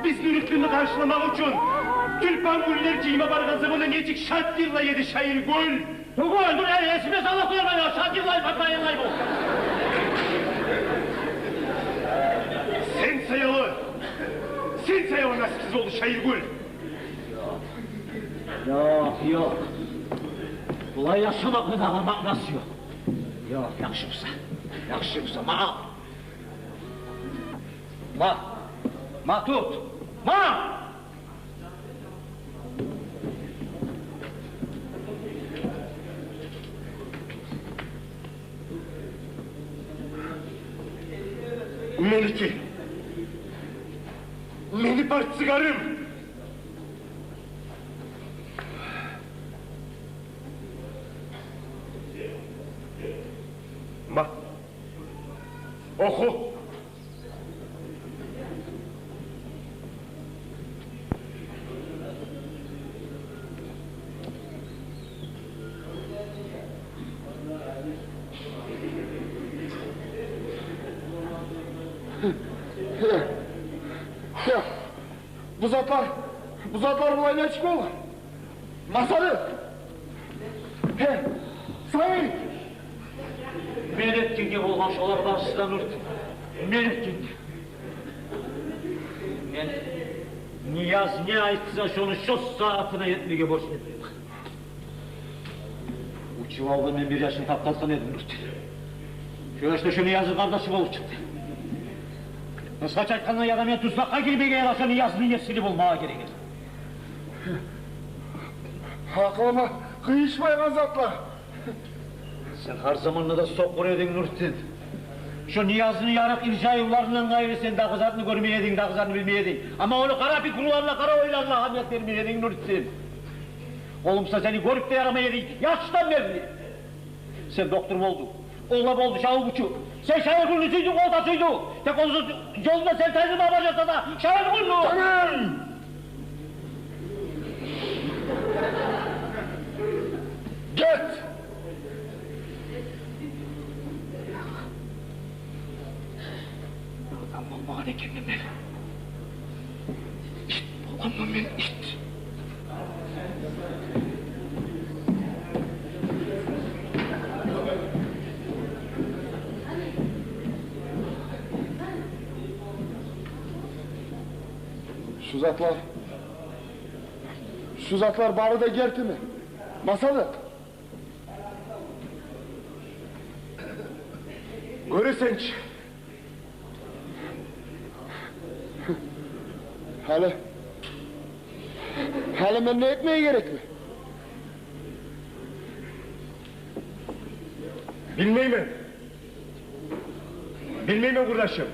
биз Нуретдинни къаршыламакъ учун тюльпан гюллер жыйма баргъан заманда, нечик шат йырлай эди Шайыргюл. Тюгюл, дур, эй, эсиме сала къойма, я, шат йырлай, папа йырлай бу. Сен саялы, сен саялы насипсиз болду Шайыргюл. Ёкъ, ёкъ. Булай яшамакъны дагъы маънасы ёкъ. Ёкъ, яхшы буса, яхшы буса, ма ал. Ма, ма тут, ма! Меники. Мени портсигарым. Ма. Оху. Бу затлар, бу затлар булай нечик бола? Масадыр. Гье, Саид! Мен этгенге болгъан шолар барысы да, Нуртдин. Мен этгенге. Мен Нияз не айтса, шону шо сагьатына этмеге борчлу эдим. Учуп алгъан мен бир яшны тапгъан эдим, Нуртдин. Шо яш да шо Ниязны къардашы болуп чыкъды. Къысгъача айтгъанда, я да мен туссакъгъа гирмеге, я да шо Ниязны есири болмагъа герек эди. Гьакъылыма къыйышмайгъан затлар. Сен гьар заманда да сокъур эдинг, Нуртдин. Шо Ниязны ярыкъ иржайывларындан къайры сен дагъы затны гёрмей эдинг, дагъы затны билмей эдинг. Амма ону къара пикруларына, къара ойларына агьамият бермей эдинг, Нуртдин. Олумса, сени гёрюп де ярамай эдинг яшдан берли. Сен доктор болдунг, ол да болду шавубучу. Сен Шайыргюлню сюйдюнг, ол да сюйдю. Тек ону ёлундан сен тайдырма бажарса да Шайыргюлню. Тамам! Гет! Адам болмагъан экенмен мен. Ит болгъанман мен, ит. Шу затлар, шу затлар бары да гертими? Масадыр. Гёресен чи. Гьали, гьали мен не этмеге герекмен? Билмеймен. Билмеймен, къурдашым.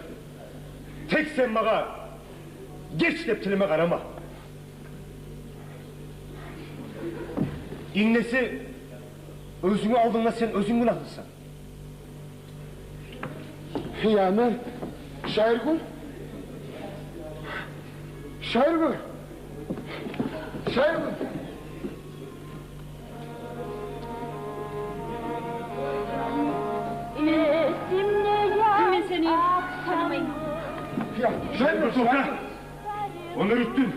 Тек сен магъа геч деп тилиме къарама. Инг неси, оьзюнгню алдынгда сен оьзюнг гюнагьлысан. Я мен, Шайыргюл? Шайыргюл? Шайыргюл? Мен сени танымайман. Я, Шайыргюл, токъта. Ону уьттюн.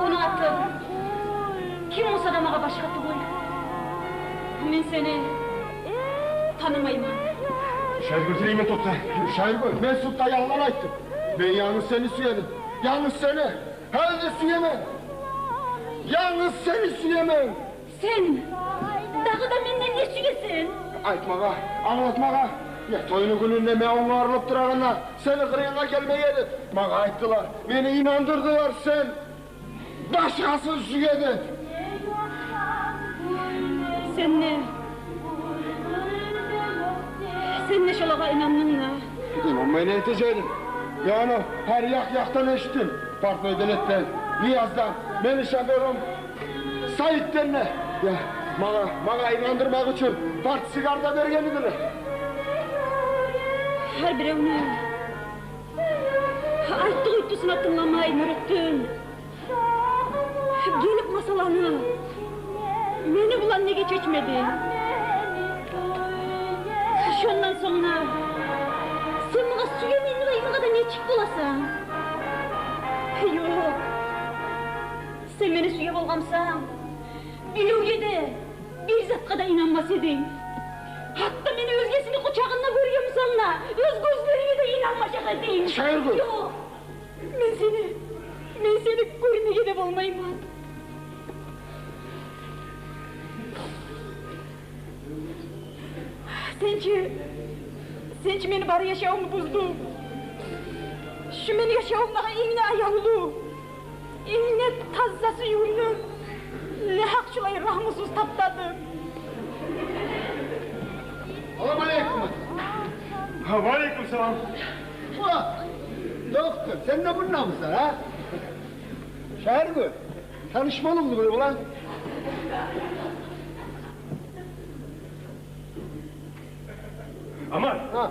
Ону аты ким болса да магъа башгъа тюгюл. Мен сени танымайман. Шайыргюл, тилеймен, токъта. Шайыргюл, мен судда ялгъан айтдым. Мен янгыз сени сюедим. Янгыз сени. Гьали де сюемен. Янгыз сени сюемен. Сен дагъы да менден не сюесен? Айтмагъа, англатмагъа. Я, тойну гюнюнде мен онгарылып турагъанда, сени къырыйынга гелмей эдим. Магъа айтдылар, мени инандырдылар, сен башгъасын сюе деп. Сен не? Сен не шолагъа инандынг да? Инанмай не этежек эдим? Мен ону гьар якъ-якъдан эшитдим. Портной Белетден, Нияздан, мени шофёрум Саидден де. Я, Магъа, магъа айландырмакъ учун партсигар да берген эдилер. Гьар биревню айтдыгъы-уьйтдюсюне тынгламай, Нуретдин. Гелип масъаланы мени булан неге чечмединг? Шондан сонг да сен магъа сюегенинг де, магъа да нечик боласан? Ёкъ. Сен мени сюе болгъан бусанг, биревге де, бир затгъа да инанмас эдинг. Гьатта мени оьзгесини къучагъында гёрген бусанг да, оьз гёзлеринге де инанмажакъ эдинг. Шагьаргюл! Ёкъ. Мен сени, мен сени гёрмеге де болмайман. Сен чи, сен чи мени бар яшавумну буздунг. Шу мени яшавумдагъы инг де аявлу, инг де таза сюювню негьакъ шулай рагьмусуз таптадынг? Салам алейкум. Ва алейкум салам. О, доктор, сен де мундамысан, а? Шагьаргюл, таныш болдунгму булан? Аман. Гьа.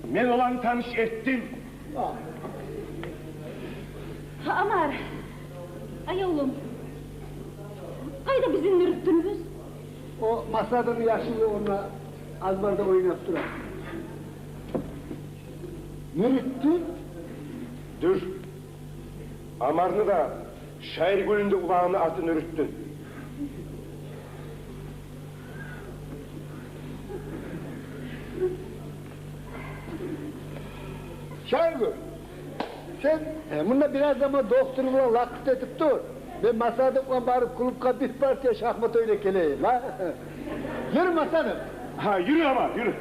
Мен оланы таныш этдим. Гьа. Гьа, Амар, аявлум, къайда бизин Нуретдинибиз? О масъаданы яшылы онда, азбарда ойнап тура. Нуретдин? Дюр. Амарны да, Шагьаргюлню де уланыны аты Нуретдин. Шагьаргюл, сен, э, мунда бираз заман доктор булан лакъыр этип тур. Мен масъадыкъ булан барып клубгъа бир партия шахмат ойнап гелейим, а? Юрю, масъадыкъ. Гьа, юрю, Амар, юрю.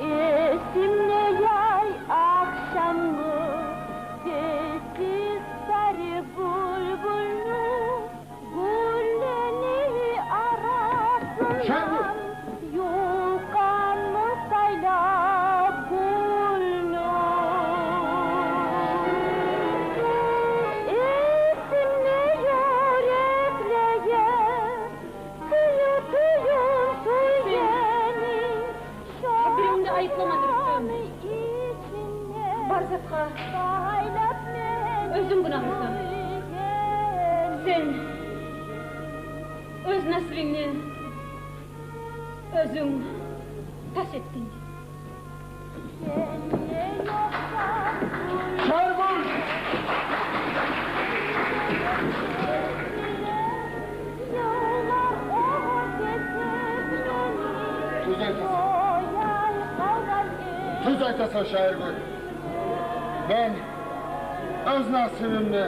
Эсимде яй ахшамы, сессиз сари булбулну, гюллени арасындан юлкъанмы сайлап гюлню. Эсимде юреклеге сююв тюйюн сюйгени. Биревню де айыпламадынг, Нуретдин. Бар затгъа оьзюнг гюнагьлысан. Сен оьз насибингни оьзюнг тас этдинг. Шагьаргюл! Тюз айтасан. Тюз айтасан, Шагьаргюл. Мен оьз насибимни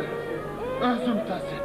оьзюм тас этдим.